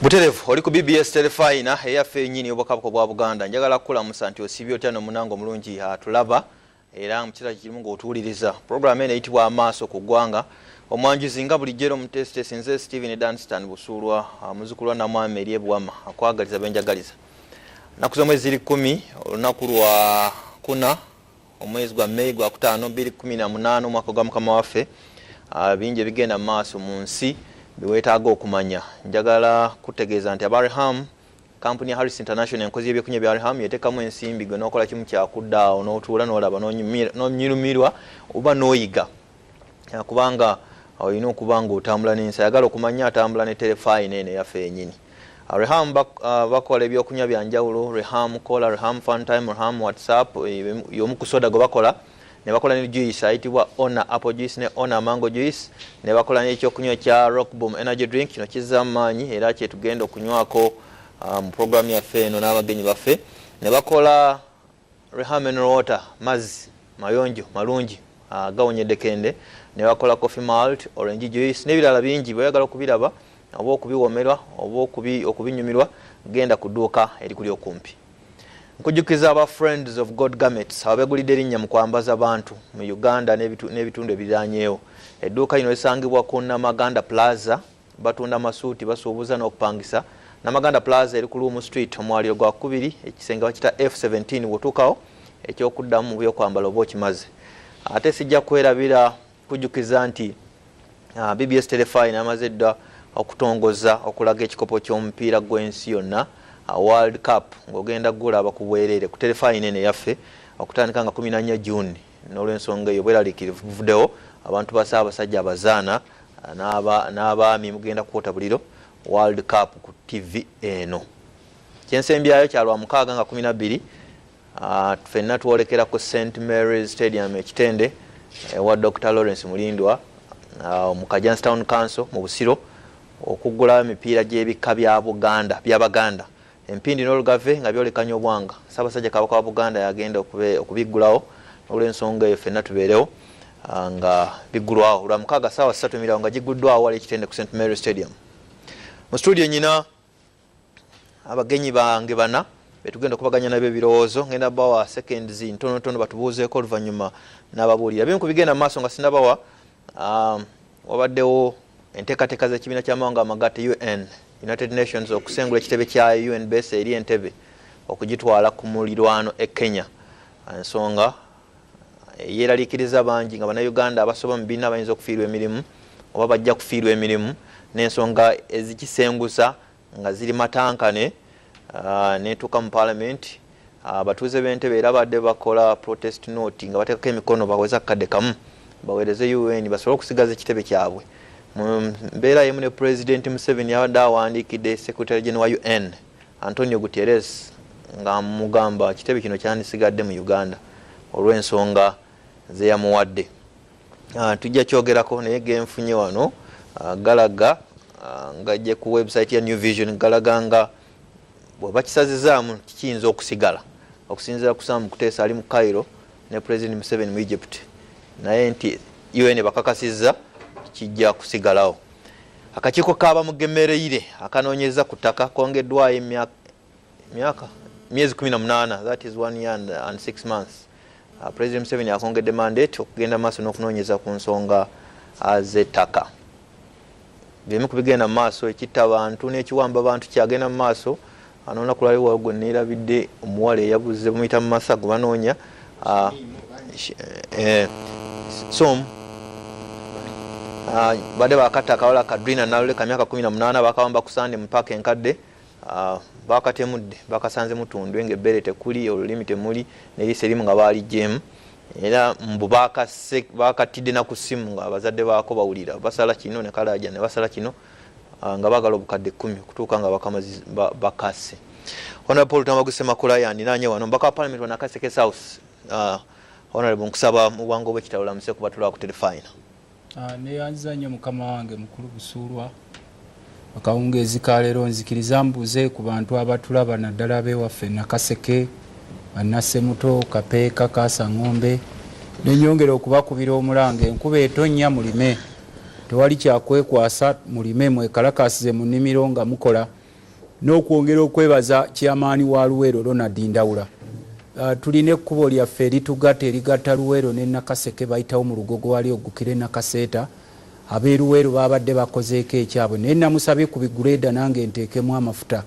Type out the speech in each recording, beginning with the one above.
Buterevu oli ku BBS Terefayina eyaffe ennyini, obwakabaka bwa Buganda. Njagala kukulamusa nti osibye otya n'omunange omulungi atulaba era mu kiseera kirimu ng'otuwuliriza puroguramu eno eyitibwa Amaaso ku Ggwanga. Omwanjuzi nga bulijjo era omuteesiteesi nze Stephen Danstan Busuulwa, muzzukulu wa Namwami eri ebuwama, akwagaliza benjagaliza. Nnaku z'omwezi ziri 10, olunaku lwa kuna, omwezi gwa Meyi gwa kutaano 2018, omwaka gwa Mukama waffe. Bingi ebigenda mu maaso mu nsi biweetaaga okumanya. Njagala kutegeeza nti aba Reham, kampuni ya Harris International enkozi y'ebyokunywa bya Reham, yeteekamu ensimbi gwe n'okola kimu kyakudda awo n'otuula n'olaba n'onyumirwa oba n'oyiga, kubanga olina okuba nga otambula n'ensi. Ayagala okumanya atambula ne Terefayina eno eyaffe yenyini. Reham bakola ebyokunywa byanjawulo: Reham Cola, Reham Funtime, Reham WhatsApp, y'omu ku soda gwe bakola, ne bakola ne juice ayitibwa Ona Apple Juice ne Ona Mango Juice, ne bakola n'ekyokunywa kya Rock Boom Energy Drink. Kino kizzaamu maanyi era kyetugenda okunywako mu programu yaffe eno n'abagenyi baffe. Ne bakola Reham Mineral Water, mazzi mayonjo malungi, gawonya eddekende. Ne bakola coffee malt, orange juice n'ebirala bingi. Bweyagala okubiraba oba okubiwomerwa oba okubinyumirwa, genda ku dduuka erikuli okumpi. Nkujjukiza aba Friends of God Garments, abegulidde erinnya mu kwambaza bantu mu Uganda n'ebitundu ebiriranyeewo. Edduuka lino lisangibwa ku Namaganda Plaza. Batunda masuuti, basuubuza n'okupangisa. Namaganda Plaza eri ku Luumu Street, omwaliro gwa kubiri, ekisenge bakita F17. Bw'otuukawo, ekyokuddamu mu byokwambala oba okimaze. Ate sijja kwerabira kujjukiza nti BBS Terefayina amaze dda okutongoza okulaga ekikopo ky'omupiira gw'ensi yonna, World Cup, ng'ogenda gulaba ku bwereere ku Terefayina eno eyaffe okutandika nga 14 June. N'olwensonga eyo, bweraliikirivu buvuddewo. Abantu ba Ssaabasajja, abazaana n'abaami, mugenda kwota buliro World Cup ku TV eno. Kyensembyayo kya Lwamukaaga nga 12, ffenna twolekera ku St Mary's Stadium Ekitende ewa Dr Lawrence Mulindwa, mu Kajjansi Town Council mu Busiro, okuggulawo emipiira gy'ebika bya Buganda, by'Abaganda, Empindi n'Olugave, nga byolekanya obwanga. Ssaabasajja Kabaka wa Buganda yagenda okubiggulawo. Olw'ensonga eyo, ffenna tubeerewo nga biggulwawo Lwamukaaga saawa 3, emirawo nga giguddwawo wali Ekitende ku St Mary Stadium. Mu studio nyina abagenyi bange bana betugenda okubaganya nabo ebirowoozo. Ngenda bawa seconds ntonotono batubuuzeeko, oluvannyuma n'ababuulira bimu ku bigenda mu maaso. Nga sinabawa, wabaddewo enteekateeka z'ekibiina ky'amawanga amagatte, UN, United Nations, okusengula ekitebe kya UN base eri Entebe okugitwala ku mulirwano e Kenya, ensonga yeeraliikiriza bangi nga Bannayuganda abasoba mu 400 bayinza okufiirwa emirimu oba bajja kufiirwa emirimu, n'ensonga ezikisengusa nga ziri matankane netuuka mu Parliament. Abatuuze b'Entebe era badde bakola protest note nga bateekako emikono baweza akadde kamu baweereze UN basobole okusigaza ekitebe kyabwe. Mu mbeera yemu ne President Museveni abadde awandiikidde Secretary General wa UN Antonio Guterres nga mugamba ekitebe kino kyandisigadde mu Uganda olw'ensonga zeyamuwadde. Tujja kyogerako, naye genfunye wano galaga ngajje ku website ya New Vision, galaga nga bwe bakisazizaamu kiyinza okusigala, okusinziira ku Sam Kuteesa ali mu Cairo ne President Museveni mu Egypt, naye nti UN bakakasizza kijja kusigalawo. Akakiiko k'abamugemereire akanoonyeza ku ttaka kongeddwayo emyaka myezi 18, that is one year and 6 months. President Museveni akongedde mandate okugenda maaso n'okunoonyeza ku nsonga z'ettaka. Byemu ku bigenda mu maaso. Ekitta bantu n'ekiwamba bantu kyagenda mu maaso. Anonaku lwaliwo gwe neerabidde, omuwala eyabuze bamuyita mu masa gwe banoonya. So badde bakatta akawala Kadrina Nalule ka myaka 18, bakawamba ku Sande mu paaka enkadde. Bakatemudde, bakasanze mutundwe nga ebbeere tekuli, olulimi temuli, neriiso erimu nga baaligyemu. Era mbu bakatidde na ku ssimu nga abazadde baako bawulira basala kino ne kalaja ne basala kino, nga baagala obukadde 10 okutuuka nga bakase. Honorable Paul Luttamaguzi Ssemakula yandinanye wano, mbaka wa Parliament wa Nakaseke South. Honorable, nkusaba mu bwangu obwekitalo lamuse kubatulwa ku Terefayina. Neyanziza nnyo mukama wange mukulu Busuulwa. Akawungeezi ka leero nzikiriza mbuuze ku bantu abatulaba, naddala ab'ewaffe Nakaseke, Bannasemuto, Kapeeka, Kasaŋŋombe, nenyongera okubakubira omulanga: enkuba etonnya, mulime, tewali kyakwekwasa, mulime, mwekalakasize mu nnimiro nga mukola. N'okwongera okwebaza Chairman wa Luweero Ronald Ndawula. Tulina ekkubo lyaffe eritugatta erigatta Luweero ne Nakaseke, bayitawo mu Lugogo wali oggukira e Nakaseeta. Ab'e Luweero babadde bakozeeko ekyabwe naye namusabye ku biguleeda nange nteekemu amafuta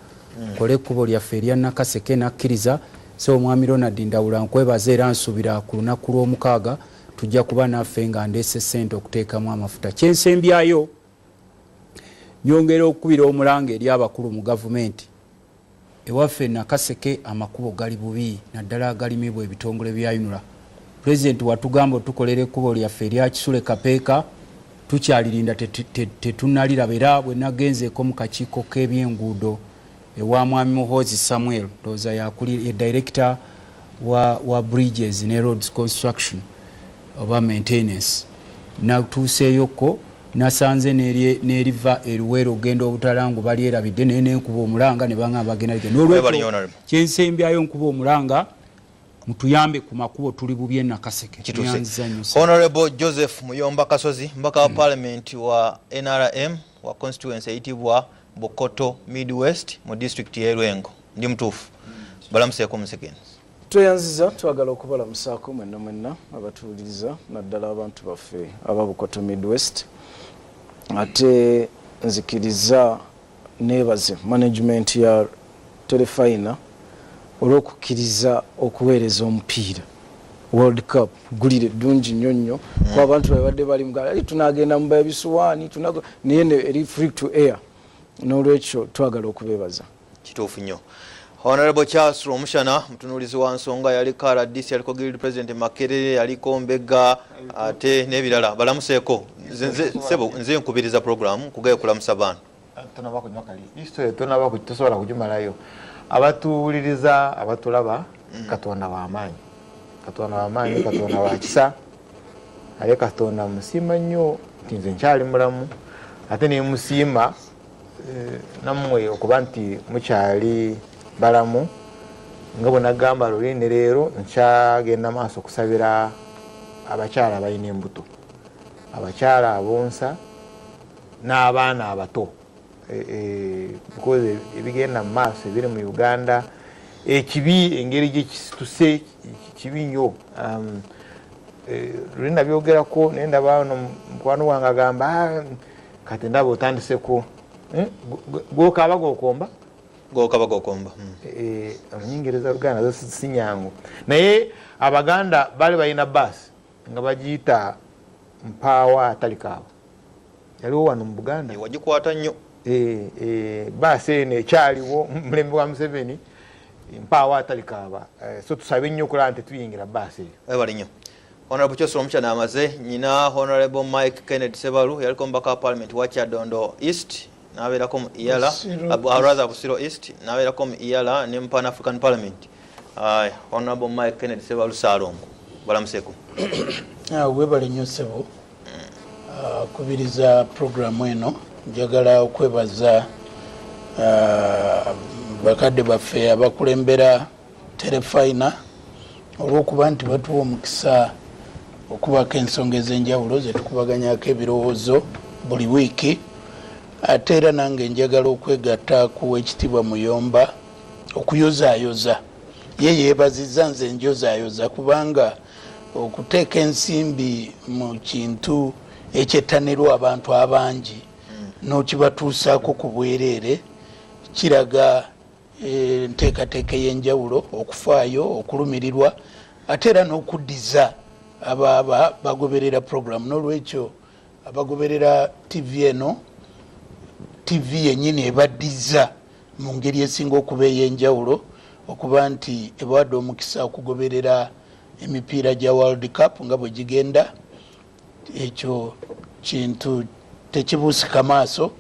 nkole ekkubo lyaffe erya Nakaseke n'akkiriza. So Omwami Ronald Ndawula nkwebaza era nsuubira ku lunaku lw'omukaaga tujja kuba naffe nga ndeese ssente okuteekamu amafuta. Kyensembyayo, nyongera okukubira omulanga eri abakulu mu gavumenti. Ewaffe e Nakaseke amakubo gali bubi naddala agalimibwa ebitongole bya UNRA. Pulezidenti watugamba otukolera ekkubo lyaffe erya Kisule Kapeeka, tukyalirinda tetunnaliraba era bwe nagenzeeko mu kakiiko k'ebyenguudo ewa Mwami Muhoozi Samuel, ndowooza ye director wa bridges ne roads construction oba maintenance, natuuseeyokko nasanze n'eriva e Luweero okugenda Obutalangu balyerabidde, naye nenkuba omulanga ne bangamba bagenda ligenda. N'olwekyo kyensembyayo nkuba omulanga mutuyambe ku makubo, tuli bubi e Nakaseke. Neyanziza nnyo. Honorable Joseph Muyomba Kasozi, mbaka wa parliament wa NRM wa constituency eyitibwa Bukoto Midwest mu district y'e Lwengo. Ndi mutuufu? Balamuseeko Museveni. Tweyanziza, twagala okubalamusaako mwenna mwenna abatuwuliriza, naddala abantu baffe aba Bukoto Midwest. Ate nzikiriza neebaze management ya Terefayina olw'okukkiriza okuweereza omupiira World Cup. Ggulire ddungi nnyo nnyo ku abantu babadde bali mu tunagenda mu ebisuwaani, naye eri free to air, n'olwekyo twagala okubeebaza. Kituufu nnyo. Honorable Charles Rwomushana, mutunuulizi wa nsonga, yaliko RDC, yaliko guild president Makerere, yaliko mbega ate n'ebirala. Balamuseeko. Sebo, nze nkubiriza program kugaye kulamusa baana. Tonaba kunywa kali history, tonaba, tosobola kugimalayo. Abatuwuliriza, abatulaba, Katonda w'amaanyi, Katonda w'amaanyi, Katonda wa kisa, ate Katonda musiima nnyo nti nze nkyali mulamu, ate nemusiima nammwe okuba nti mukyali balamu. Nga bwe nagamba luli, ne leero nkyagenda maaso okusabira abakyala abalina embuto, abakyala abonsa n'abaana abato, because ebigenda mu maaso ebiri mu Uganda ekibi, engeri gyekisituse kibi nnyo. Luli nabyogerako naye ndaba ono mukwano gwange agamba, "Ah, kati ndaba otandiseko gwokaaba gwokomba." Gokaba gokomba. Omunyingereza Luganda zo si nyangu, naye Abaganda baali balina baasi nga bagiyita Mpaawa Atalikaaba, yaliwo wano mu Buganda. Wagikwata nnyo. Baasi eno ekyaliwo mulembe gwa Museveni, Mpaawa Atalikaaba. So tusabe nnyo okulaba nti tuyingira baasi eyo. Webale nnyo. Honorable Charles Rwomushana amaze nyina. Honorable Mike Kennedy Sebalu, yaliko omubaka wa parliament wa Kyadondo East, n'abeerako mu EALA, rather Busiro East, n'abeerako mu EALA ne mu Pan African Parliament. Honorable Mike Kennedy Sebalu Saalongo, balamuseeko. Webale nnyo ssebo kubiriza programu eno. Njagala okwebaza bakadde baffe abakulembera Terefayina olw'okuba nti batuwa omukisa okubaako ensonga ez'enjawulo zetukubaganyako ebirowoozo buli wiiki. Ate era nange njagala okwegatta ku Ekitiibwa Muyomba okuyozaayoza. Ye yeebazizza, nze njozaayoza, kubanga okuteeka ensimbi mu kintu ekyettanirwa abantu abangi n'okibatuusaako ku bwereere kiraga enteekateeka ey'enjawulo, okufaayo, okulumirirwa, ate era n'okuddiza ababa bagoberera programu. N'olwekyo abagoberera TV eno, TV yennyini ebaddiza mu ngeri esinga okuba ey'enjawulo okuba nti ebawadde omukisa okugoberera emipiira gya World Cup nga bwe gigenda. Ekyo kintu tekibuusika maaso.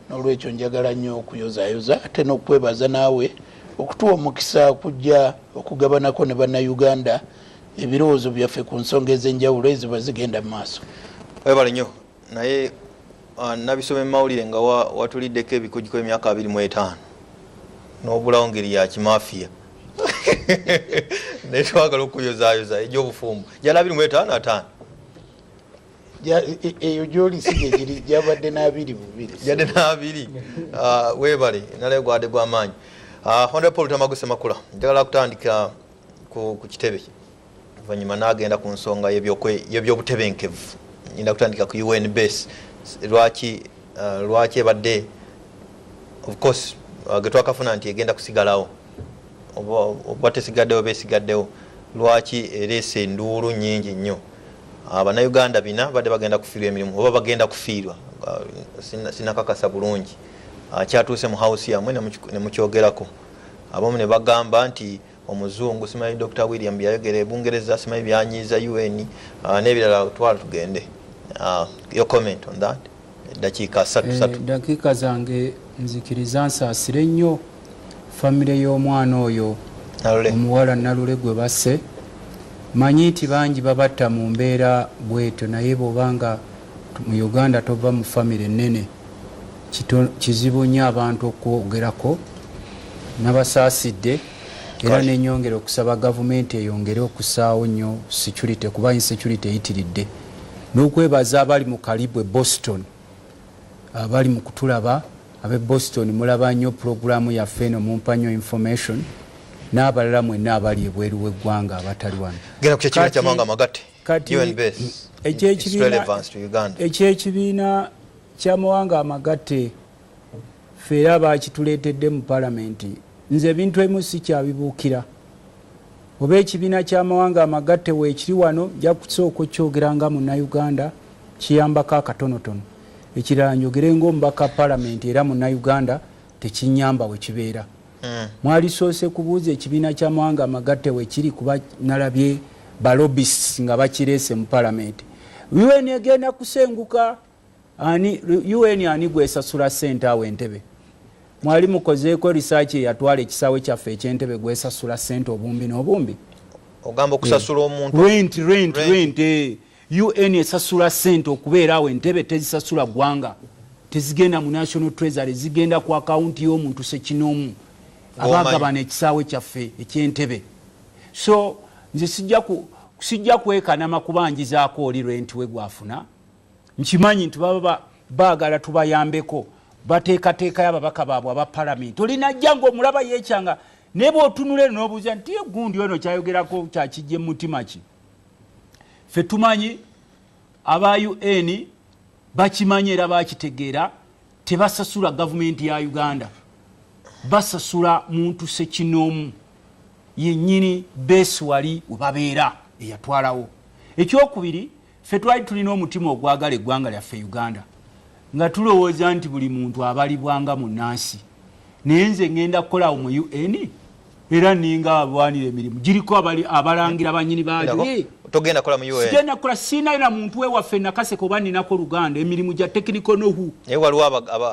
N'olwekyo njagala nnyo okuyozaayoza ate n'okwebaza naawe okutuwa omukisa okujja okugabanako ne Bannayuganda ebirowoozo byaffe ku nsonga ez'enjawulo eziba zigenda mu maaso. Webale nnyo. Naye nabisoma emawulire nga watuliddeko ebikujjuko emyaka 25 n'obulawo ngeri ya kimafiya, naye twagala okuyozaayoza egy'obufumbo gyala 25 5. Eyo gyoli si gyegiri, gyabadde n'abiri bubiri. Gyadde n'abiri. Ah, weebale nalayo gwadde gw'amaanyi. Ah, Honorable Paul Luttamagu Ssemakula, njagala kutandika ku kitebe, oluvannyuma n'agenda ku nsonga y'ebyobutebenkevu. Nyinda kutandika ku UN base. Lwaki ebadde, of course, ge twakafuna nti egenda kusigalawo oba tesigaddewo oba esigaddewo, lwaki ereese enduulu nyingi nnyo? Abannayuganda bina badde bagenda kufiirwa emirimu oba bagenda kufiirwa, sinakakasa bulungi. Kyatuuse mu house yammwe ne mukyogerako, abamu ne bagamba nti omuzungu simanyi Dr William byayogera ebungereza, simanyi byanyiiza UN, n'ebirala. Twala tugende. Your comment on that, eddakiika satu. Satu. Dakiika zange nzikiriza nsaasire nnyo famire y'omwana oyo. Nalule. Omuwala Nalule gwe basse. Manyi nti bangi babatta mu mbeera bwetyo, naye bw'obanga mu Uganda tova mu famire nnene, kizibu nnyo abantu okwogerako. Nabasaasidde era nenyongera okusaba gavumenti eyongere okusaawo nnyo security, kuba insecurity eyitiridde, n'okwebaza abali mu Kalibwe Boston abali mu kutulaba. Ab'e Boston, mulaba nnyo pulogulaamu yaffe eno, mumpa nnyo information, n'abalala mwenna abali ebweru w'eggwanga abatali wano. Genda ku kyekibiina kyamawanga amagatte. Kati UN base, its relevance to Uganda. Ekyekibiina kyamawanga amagatte, ffe era bakituleetedde mu palamenti. Nze ebintu ebimu sikyabibuukira. Oba ekibiina kyamawanga amagatte weekiri wano, nja kusooka okyogera nga Munnayuganda, kiyambako akatonotono. Ekirala njogere ngaomubaka palamenti era Munnayuganda, tekinyamba wekibeera. Mwalisoose kubuuza ekibiina kyamawanga amagatte wekiri, kuba nalabye ba lobbyists nga bakireese mu palamenti. UN egenda kusenguka. Ani UN ani gwesasula sente awo Entebe? Mwali mukozeeko research eyatwala ekisaawe kyaffe ekyentebe gwesasula sente obumbi n'obumbi? Ogamba okusasula omuntu? Rent, rent. Rent. Rent. UN esasula sente okubeera awo Entebe, tezisasula ggwanga, tezigenda mu national treasury, zigenda ku akawunti y'omuntu sekinoomu abagabana ekisaawe kyaffe ekyentebe. So nze sijja kwekanama kubanjizaako oli rent we gwafuna. Nkimanyi nti baba baagala tubayambeko, bateekateekayo ababaka baabwe aba palamenti. Olinajja ngaomulaba yekyanga, naye bwotunula eno n'obuuza nti gundi ono kyayogerako kyakijja emutima ki? Ffe tumanyi aba UN bakimanyi era bakitegeera, tebasasula gavumenti ya Uganda, basasula muntu sekinoomu yennyini base wali webabeera eyatwalawo. Ekyokubiri, ffe twali tulina omutima ogwagala eggwanga lyaffe Uganda, nga tulowooza nti buli muntu abalibwanga munansi. Naye nze ŋŋenda kukolawo mu UN era ninga abalwanira emirimu giriko abalangira banyini baayo. Togenda kola mu UN? Sigenda kukola, siinayo na muntu wewaffe Nakaseke oba ninako Luganda, emirimu gya technical know-how. Naye waliwo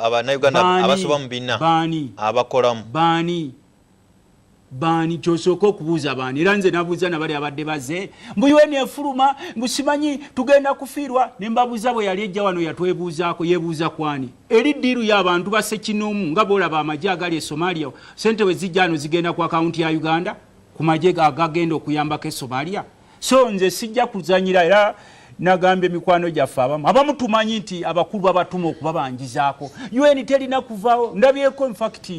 abannayuganda abasoba mu 400 Baani? abakolamu. Baani? Baani? Kyosooka okubuuza baani. Era nze nabuuza nabali abadde baze mbu UN efuluma, mbu simanyi tugenda kufiirwa, ne mbabuuza bwe yali ejja wano yatwebuuzaako, yeebuuza kwani? Eri ddiiru y'abantu basekinoomu, nga boolaba amagye agali e Somalia, sente bwe zijja ano zigenda ku akawunti ya Uganda ku magye agagenda okuyambako e Somalia. So nze sijja kuzanyira, era nagambye mikwano gyaffe abamu, abamu tumanyi nti abakulu babatuma okubabanjizaako. UN terina kuvaawo. Ndabyeko infact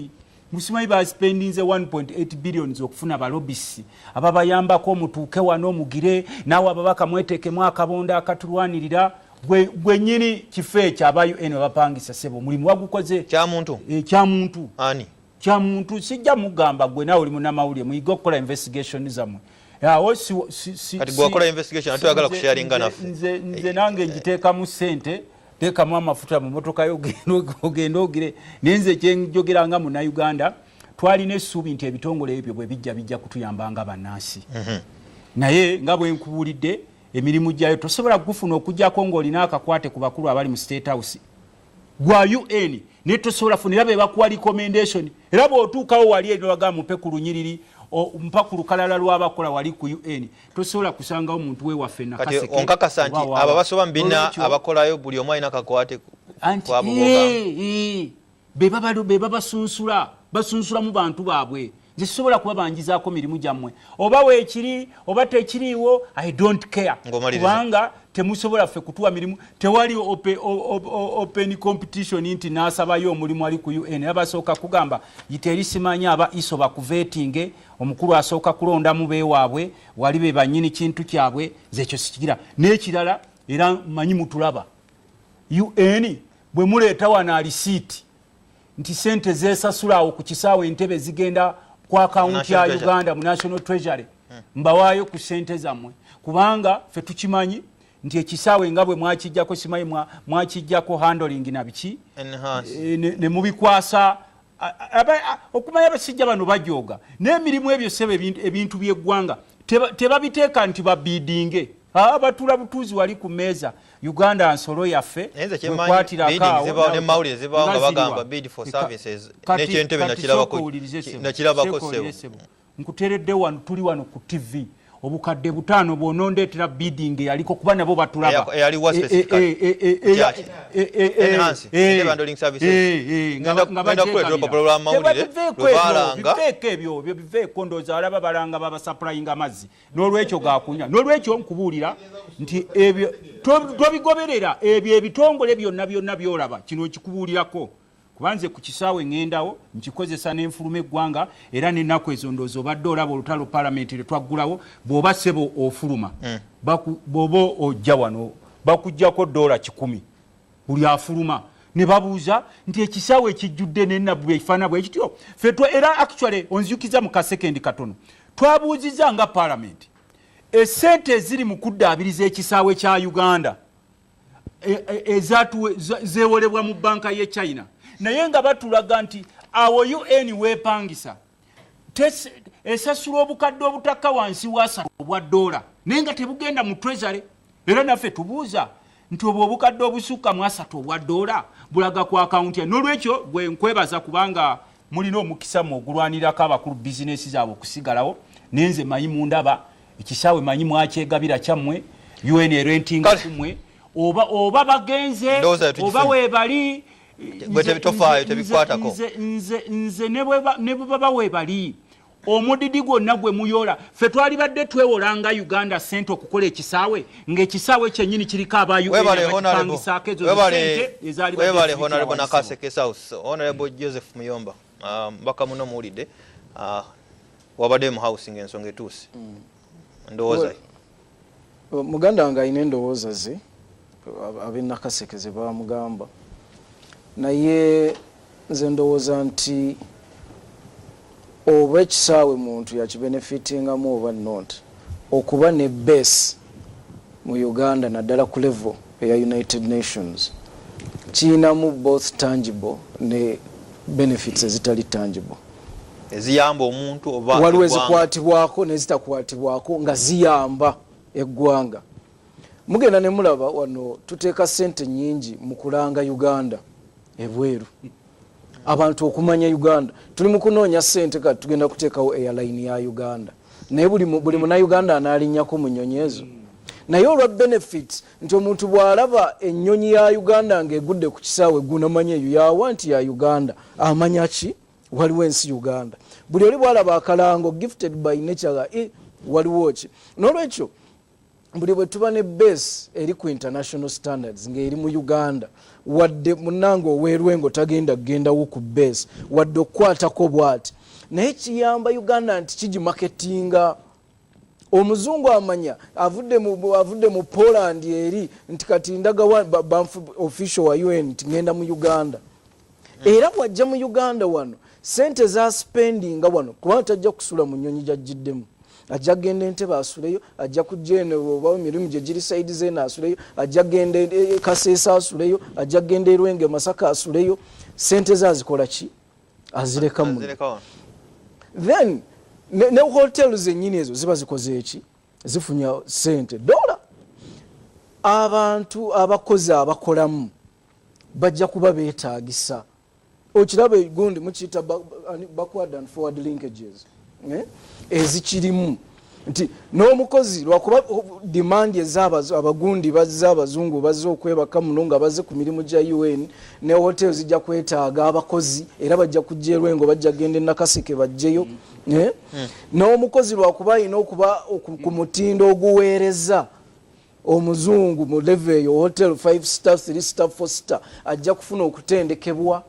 musimanyi baspendinze 1.8 billions okufuna ba lobbyists ababayambako, mutuuke wano mugire naawe ababaka mweteekemu akabondo akatulwanirira. Gwe nyini kifo ekyo aba UN bapangisa, sebo, omulimu wagukoze. Kyamuntu? E, kyamuntu. Ani? Kyamuntu, sijja mugamba. Gwe naawe oli munamawulire, muyige okukola investigation zammwe awo. Kati gwe wakola investigation ate oyagala kusharinga naffe? Nze nange ngiteekamu sente, teekamu amafuta mu motoka yo, ogende ogire. Naye nze kyenjogera nga Munnayuganda, twalina essuubi nti ebitongole ebyo bwe bijja, bijja kutuyamba nga bannansi. Naye nga bwe nkubuulidde, emirimu gyayo tosobola kugufuna okugjako ng'olina akakwate ku bakulu abali mu State House gwa UN, naye tosobola funa. Era be bakuwa recommendation, era bw'otuukawo wali eri nobagamba mupe ku lunyiriri, mpa ku lukalala lw'abakola wali ku UN, tosobola kusangawo muntu wewaffe. Kati Nakaseke onkakasa nti oba waawa. abo abasoba mu 400 abakolayo buli omu alina akakwate Anti kwabo bogamba? Be babasunsula, basunsulamu bantu baabwe. Nze sisobola kubabanjizaako mirimu gyammwe, oba weekiri oba tekiriiwo, I don't care. Ng'omaliriza. Kubanga temusobola ffe kutuwa mirimu. Tewali open competition nti n'asabayo omulimu ali ku UN. Abasooka kugamba yita eri simanyi aba ISO bakuvetinge, omukulu asooka kulondamu beewaabwe wali be bannyini kintu kyabwe. Nze ekyo sikigira. N'ekirala, era manyi mutulaba, UN bwe muleeta wano alisiiti nti sente zesasula awo ku kisaawe Entebe zigenda ku akawunti ya National Treasury. Uganda mu National Treasury, mbawaayo ku sente zammwe, kubanga ffe tukimanyi nti ekisaawe nga bwe mwakijjako, simanyi mwakijjako handling na biki. Enhance. Ne mubikwasa okumanya abasajja bano bajooga n'emirimu ebyo sebe ebintu by'eggwanga tebabiteeka nti babidinge. Batula butuuzi wali ku mmeeza. Uganda nsolo yaffe. Naye nze kyemmanyi, bwekwatirako bidding awo, zibaawo ne mawulire zibaawo nga nga bagamba ziriwa. bid for services. N'ekyentebe Kati nakirabako. Sooka owulirize, ssebo. Nakirabako, Sooka ssebo. owulirize, ssebo. Nkuteredde wano, tuli wano ku TV, obukadde 5 bw'onondeetera bidding eyaliko, kuba nabo batulaba. Eyaliwa specifically. Kyaki? Enhance, Entebbe Handling Services. Nga Ngenda bagyekabira. kuleetera olupapula lw'amawulire Tebabiveeko lwe ebyo, baalanga. biveeko ebyo biveeko. Ndowooza alaba balanga babasapurayinga amazzi n'olwekyo gakunywa. N'olwekyo nkubuulira nti ebyo tobigoberera. Ebyo ebitongole byonna byonna byolaba, kino nkikubuulirako kuba nze ku kisaawe ŋŋendawo nkikozesa n'enfuluma eggwanga. Era n'ennaku ezo ndowooza obadde olaba olutalo palamenti lwe twaggulawo. Bw'oba ssebo ofuluma, bw'oba ojja wano bakuggyako $100 buli afuluma. Ne babuuza nti ekisaawe ekijjudde nenabwe ekifaanana bwe kityo ffe era actually onzijukiza mu kasekendi katono, twabuuziza nga palamenti esente eziri mu kuddaabiriza ekisaawe kya Uganda zewolebwa mu banka ye China, naye nga batulaga nti awo UN weepangisa esasula obukadde obutakka wansi wa 30 obwa dola, naye nga tebugenda mu Treasury. Era naffe tubuuza nti obwo obukadde obusukka mu 30 obwa dola bulaga ku akawunti. N'olwekyo gwe nkwebaza kubanga mulina omukisa mu ogulwanirako abakulu bizinesi zaabwe okusigalawo. Naye nze manyi mundaba, ekisaawe manyi mwakyegabira kyammwe, UN erentinga Kale. kumwe, oba bagenze Ndowooza tugifunye. oba weebali. Gwe tofaayo, tebikwatako. Nze ne bwe baba weebali, omudidi gwonna gwe muyoola, ffe twalibadde twewolanga Uganda sente okukola ekisaawe, ng'ekisaawe kyennyini kiriko aba UN Webale, Honorable. abakipangisaako ezo Webale, sente ezaalibadde webale zibikira Honorable wansi. Nakaseke South. Honorable Joseph Muyomba, mbaka muno muwulidde. Wabadde mu housing, ensonga etuuse. Ndowooza. Muganda wange alina endowooza ze ab'e Nakaseke ze bamugamba, naye nze ndowooza nti oba ekisaawe muntu yakibenefitingamu oba not, okuba ne base mu Uganda, naddala ku level eya United Nations, kiyinamu both tangible ne benefits ezitali tangible. Eziyamba omuntu oba Waliwo eggwanga. ezikwatibwako nezitakwatibwako nga ziyamba eggwanga. Mugenda ne mulaba wano tuteeka sente nyingi mu kulanga Uganda ebweru, abantu okumanya Uganda. Tuli mu kunoonya sente, kati tugenda kuteekawo airline ya Uganda, naye buli munauganda anaalinnyako mu nnyonyi ezo? Naye olwa benefits nti omuntu bw'alaba ennyonyi ya Uganda ng'egudde ku kisaawe, gunamanya eyo yawa nti ya Uganda, amanya ki waliwo ensi Uganda. Buli oli bw'alaba akalango "Gifted by Nature", waliwo ki? N'olwekyo buli bwe tuba ne base eri ku international standards ng'eri mu Uganda, wadde munange oweerwengo tagenda kugendawo ku base wadde okukwatako bwati, naye kiyamba Uganda nti kigimaketinga. Omuzungu amanya avudde mu Poland eri nti kati ndaga official wa UN nti ngenda mu Uganda. Era bwajja mu Uganda wano, sente za spendinga wano, kubanga tajja kusula mu nyonyi gyajjiddemu, ajja kugenda Entebe asuleyo, ajja kujja eno oba emirimu gye giri side zeeno asuleyo, ajja kugenda Kaseesa asuleyo, ajja kugenda Erwenge Masaka asuleyo. Sente ze azikola ki? Azireka muno. Azireka wano. Then ne hotel zennyini ezo ziba zikoze eki? Zifunya sente dola. Abantu abakozi abakolamu bajja kuba beetagisa. Okiraba gundi mukiyita backward and forward linkages, eh? Ezikirimu. Nti n'omukozi lwakuba demand abagundi bazze, abazungu bazze okwebaka muno nga bazze ku mirimu gya UN, ne hotel zijja kwetaaga abakozi, era bajja kujja erwengo, bajja genda enakaseke bajjeyo. Eh? N'omukozi lwakuba alina okuba ku mutindo oguweereza omuzungu mu level eyo, hotel 5 star, 3 star, 4 star, ajja kufuna okutendekebwa.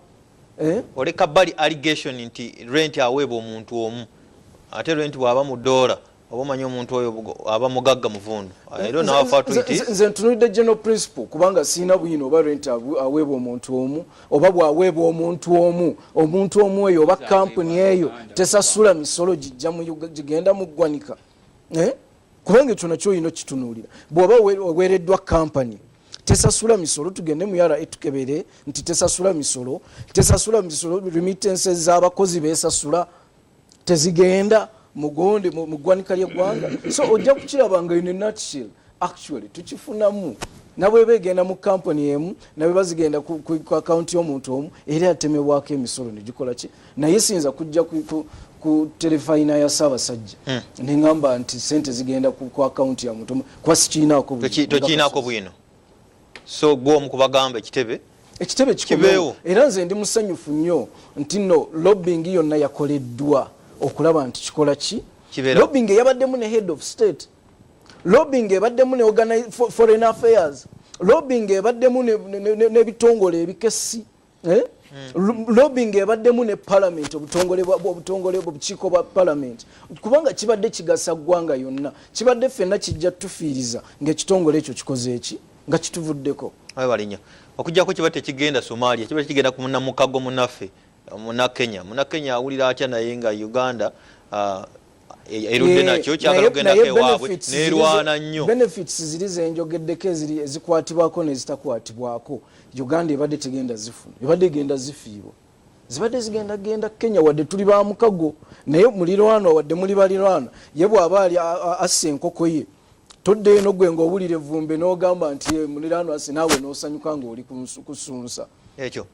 Eh? Oleka bali allegation nti rent aweebwa omuntu omu, ate rent bw'aba mu dola, oba omanyi omuntu oyo aba mugagga muvundu. I don't know how far to it is. Nze ntunulidde general principle, kubanga siina bwino oba rent aweebwa omuntu omu, oba bw'aweebwa omuntu omu, omuntu omu eyo oba kampuni eyo tesasula misolo gijja mu gigenda mu ggwanika. Eh? Kubanga ekyo nakyo olina okitunuulira. Bw'oba oweereddwa kampani tesasula misolo, tugende mu URA tukebere nti tesasula misolo, tesasula misolo, remittances z'abakozi besasula tezigenda mugonde mu ggwanika ly'eggwanga. So ojja kukiraba nga in a nutshell actually tukifunamu, nabweba egenda mu kampani emu, nabwe zigenda ku akawunti y'omuntu omu, era yatemebwako emisolo negikola ki. Naye siyinza kujja ku terefayina ya Ssaabasajja neŋŋamba nti sente zigenda ku akawunti ya muntu omu, kuba sikiinaako buzibu. Tokiinaako bwino. So gwe omu kubagamba ekitebe ekitebe kibeewo. Kikomewo. Era nze ndi musanyufu nnyo nti no lobbying yonna yakoleddwa okulaba nti kikola ki. Kibeerawo. Lobbying eyabaddemu ne head of state, lobbying ebaddemu ne foreign affairs, lobbying ebaddemu n'ebitongole ebikessi, eh? Lobbying ebaddemu ne parliament, obutongole obukiiko bwa parliament, kubanga kibadde kigasa ggwanga yonna, kibadde ffenna kijja tufiiriza ng'ekitongole ekyo kikoze eki nga kituvuddeko. Webale nnyo. Okujjako kiba tekigenda Somalia, kiba tekigenda ku munamukago munaffe Munakenya. Munakenya awulira atya naye nga Uganda erudde nakyo kyagala okugendako Naye ewaabwe benefits nerwana nnyo. Benefits ziri zenjogeddeko eziri ezikwatibwako n'ezitakwatibwako, Uganda ebadde tegenda zifuna, ebadde egenda zifiirwa, zibadde zigenda genda Kenya. Wadde tuli ba mukago naye mulirwanwa, wadde muli balirwana, ye bw'aba ali assa enkoko ye, todde eno gwe ng'owulira evvumbe n'ogamba nti "Eh, muliraanwa asse," naawe n'osanyuka ng'oli kusunsa. Ekyo.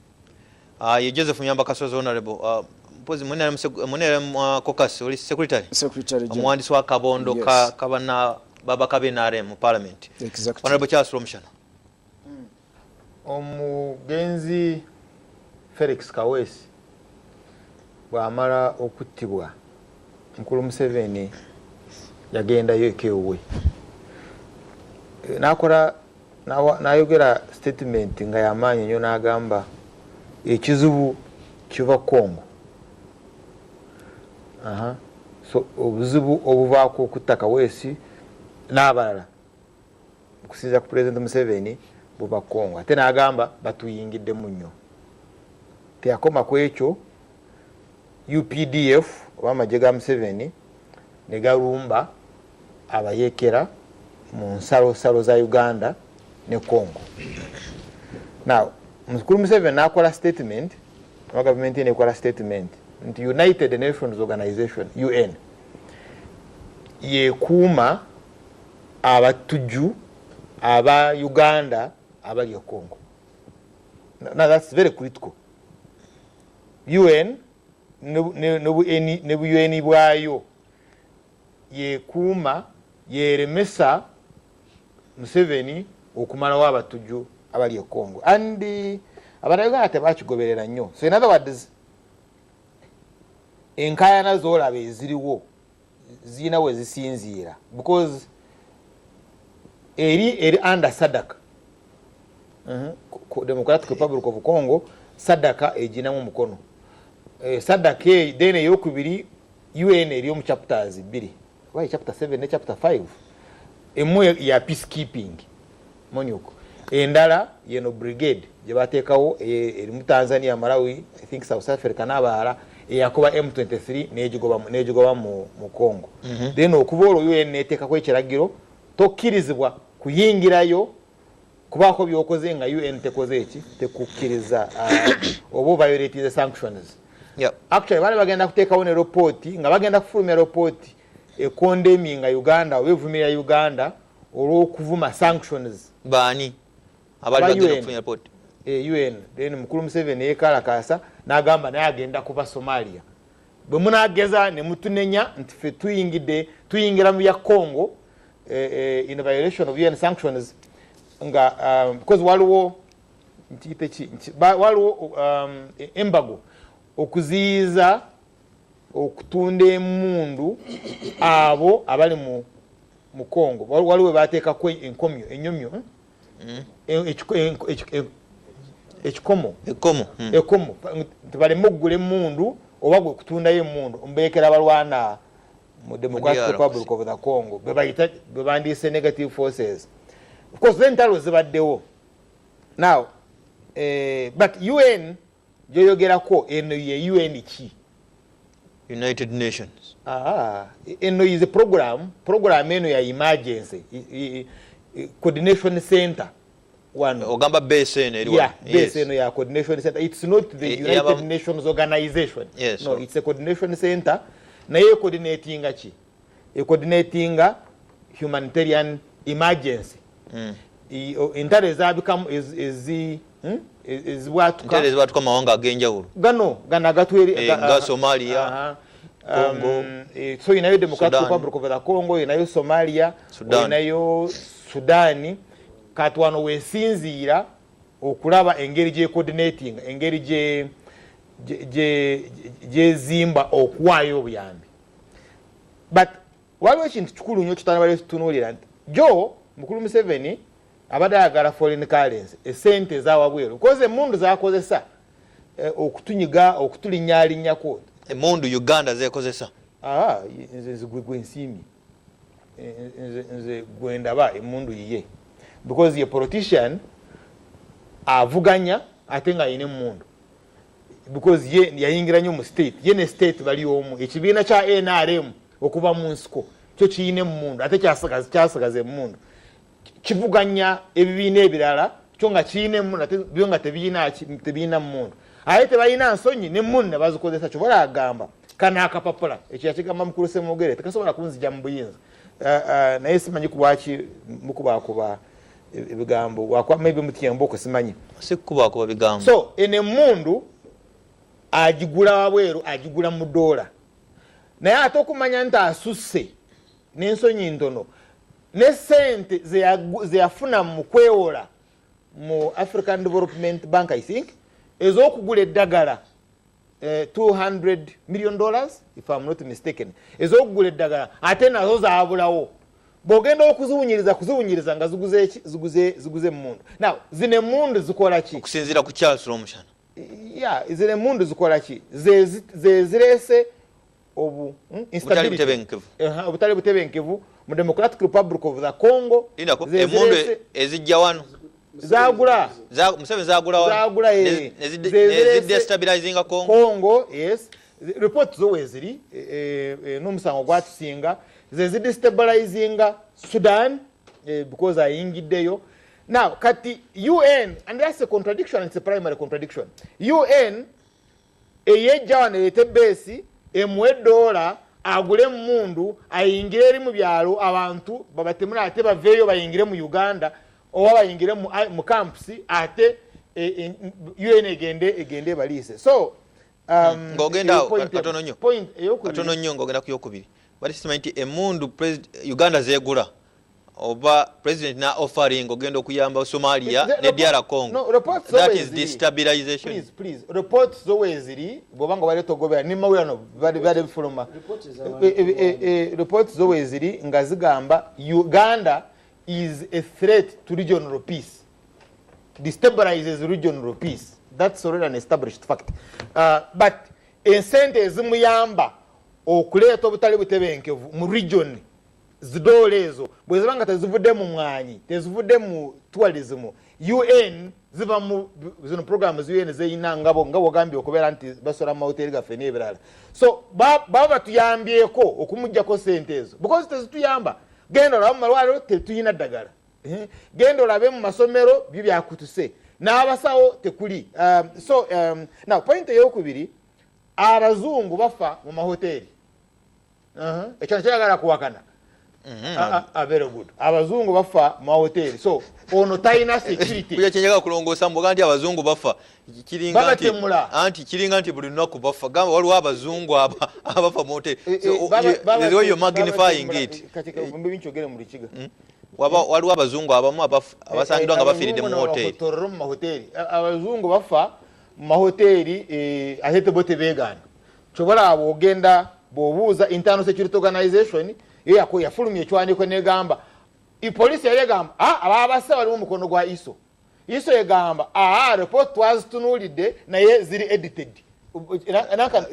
Ye Joseph Myamba Kasozi, honorable, mpozi munere caucus oli secretary. Secretary General. Omuwandiisi wa kabondo Yes. kabana babaka b'NRM mu parliament. Exactly. Honorable Charles Rwomushana. Omugenzi Felix Kaweesi bw'amala okuttibwa, mukulu Museveni yagendayo ekewuwe nakola nayogera statement nga yamaanyi nnyo, n'agamba ekizibu kiva Congo. Aha. So obuzibu obuvaako okutta Kaweesi n'abalala, okusinziira ku President Museveni, buva Congo. Ate n'agamba batuyingiddemu nnyo. Teyakoma ku ekyo, UPDF oba amagye ga Museveni ne galumba abayekera mu nsalosalo za Uganda ne Congo. Now mukulu Museveni n'akola statement, oba gavumenti nekola statement nti United Nations Organization, UN, yekuuma abatujju aba Uganda abali e Congo. Now that's very critical. UN ne bu UN bwayo yekuuma, yeremesa Museveni okumalawo abatujju abali e Congo, and abanauganda tebakigoberera nnyo. So in other words, enkayana zolaba eziriwo zirina we zisinziira, because eri under SADC. Democratic Republic of Congo, SADC eginamu omukono. SADC eyo, then eyokubiri UN eri omu chapters bbiri, oba chapter 7 ne chapter 5. Emu ya peacekeeping, MONUC, endala yeno brigade gye bateekawo erimu Tanzania, Malawi, I think South Africa n'abalala, eyakuba M23 n'egigoba mu Congo. Then okuva olwo UN neteekako ekiragiro, tokkirizibwa kuyingirayo kubaako byokoze nga UN tekoze eki, tekukkiriza, oba violate the sanctions. Actually baali bagenda kuteekawo ne ropooti, nga bagenda kufulumya ropooti econdemninga Uganda oba evumirira Uganda olw'okuvuma sanctions. Baani abali Aba bagenda UN. okufuna report? UN. Then mukulu Museveni yekalakasa n'agamba naye agenda kuba Somalia. Bwe munageza ne mutunenya nti ffe tuyingidde, tuyingira mu bya Congo in violation of UN sanctions, nga because waliwo nkiyite ki, waliwo embargo okuziyiza okutunda emundu abo abali mu Congo. Waliwo bateekako enkomyo, enyomyo, ekikomo. Ekkomo. Ekkomo tibaleme okugula emundu oba gwe kutundayo emundu mbeekera balwana mu Democratic DR. Republic of the Congo, bebayita bebandiise negative forces. Of course entalo zibaddewo now, but UN gyoyogerako eno ye UN ki? United Nations. Ah, eno is a program eno ya emergency coordination center wano. Ogamba base eno eri Yeah, wano. Base eno ya coordination center. It's not the United Nations organization. No, it's a coordination center. Naye coordinatinga ki? Coordinatinga humanitarian emergency. Entalo ezabikamu ezibwatuka. Entalo ezibwatuka mu mawanga ag'enjawulo. Gano agatweri Nga Somalia, Congo, So inayo Democratic Sudan. Republic of the Congo, inayo Somalia, Sudan. Inayo Sudani. Kati wano wesinziira okulaba engeri gye coordinating, engeri gyezimba okuwaayo obuyambi. But waliwo ekintu kikulu nnyo kitanabale tutunuulira nti jo mukulu Museveni abadde ayagala foreign currency, esente ezawabweru, because emundu zakozesa okutunyiga, okutulinnyalinnyako. Emundu Uganda zekozesa? Ah, nze gwe nsiimye. Nze gwe ndaba emundu yiye, because ye politician avuganya ate nga ayina emundu, because ye yayingira nnyo mu state, ye ne state bali omu. Ekibiina kya NRM okuva mu nsiko kyo kiyina emundu, ate kyasigaza emundu, kivuganya ebibiina ebirala kyo nga kiyina emundu, ate byo nga tebiyina mundu, aye tebalina nsonyi nemundu ne bazikozesa. Kyobola agamba kano akapapula, ekyo yakigamba mukulu Semwogere, tekasobola kunzija mu buyinza. Naye simanyi kulwaki mukubakuba ebigambo, wakuba maybe mutyemboko, simanyi. Si kukubakuba bigambo. So eno emundu agigula wabweru, agigula mu dola, naye ate okumanya nti asusse n'ensonyi ntono ne sente zeyafuna mu kwewola mu African Development Bank, I think ez'okugula eddagala, $200 million if I'm not mistaken, ez'okugula eddagala ate nazo zaabulawo. Bw'ogenda okuziwunyiriza, kuziwunyiriza nga ziguze eki? Ziguze emundu. Now zino emundu zikola ki? Okusinziira ku Charles Rwomushana. Ya, zino emundu zikola ki? Ze zireese obu Obutali instability. butebenkevu. Obutali butebenkevu mu Democratic Republic of the Congo. Lindako, Ze emundu zireese- ezijja wano. Zagula. Museveni zagula wano. Zagula, eh. Ze zireese- Nezidestabilizinga Congo. Congo, yes. Report zo weziri, n'omusango gwatusinga, ze zidestabilizinga Sudan, because ayingiddeyo. Now kati UN, and that's a contradiction, it's a primary contradiction. UN eyejja wano ereete base, emuwe dola agule emundu, ayingire eri mu byalo, abantu babatemule, ate baveeyo bayingire mu Uganda oba bayingire mu camps, ate UN egende ebaliise. So Ng'ogenda eyo awo, point katono nnyo. Point eyokubiri. Katono nnyo ng'ogenda ku yokubiri, bali simanyi nti emundu Uganda zeegula oba president na offering ogenda okuyamba Somalia ne DR Congo. No, reports That always is ziri. destabilization. Please, please, reports zo weeziri, bw'oba nga obadde togobera nimawulire no bali bifuluma. Reports ez'abantu. Reports zo weeziri nga zigamba Uganda is a threat to regional peace, destabilizes regional peace. That's already an established fact. But ensente ezimuyamba okuleeta obutali butebenkevu mu region, zidoola ezo bwe ziba nga tezivudde mu mwanyi, tezivudde mu tourism, UN ziva mu zino programs UN zeyina nga bwogambye okubeera nti basola mu mahoteri gaffe n'ebirala. So baba batuyambyeko okumugjako sente ezo, because tezituyamba. Genda olabe mu malwaliro, tetuyina ddagala. Genda olabe mu masomero, byo byakutuse n'abasawo tekuli. So now point eyokubiri, abazungu bafa mu mahoteri. Ekyo nkyayagala kuwakana. Ah, ah, very good. Abazungu bafa mu mahoteli, so ono talina security. Kuja kyenjagala kulongoosa mbuga nti abazungu bafa kiringa nti Babatemula. Anti kiringa nti buli lunaku bafa. Gamba waliwo abazungu abafa mu hoteli. Eh, So, the way you're magnifying it. Kati mbe nkyogere mu Lukiga. Waba waliwo abazungu abamu abasangiddwa nga bafiiridde mu hoteli. Tororo mu mahoteli. Abazungu bafa mu mahoteli, ate bo tebeegaana. Kyobola abo ogenda bw'obuuza Internal Security Organization, yo yafulumya ekiwandiiko negamba polisi yali egamba, "Ah, ababase balimu omukono gwa ISO." ISO egamba, "Aa, report twazitunuulidde naye ziri edited."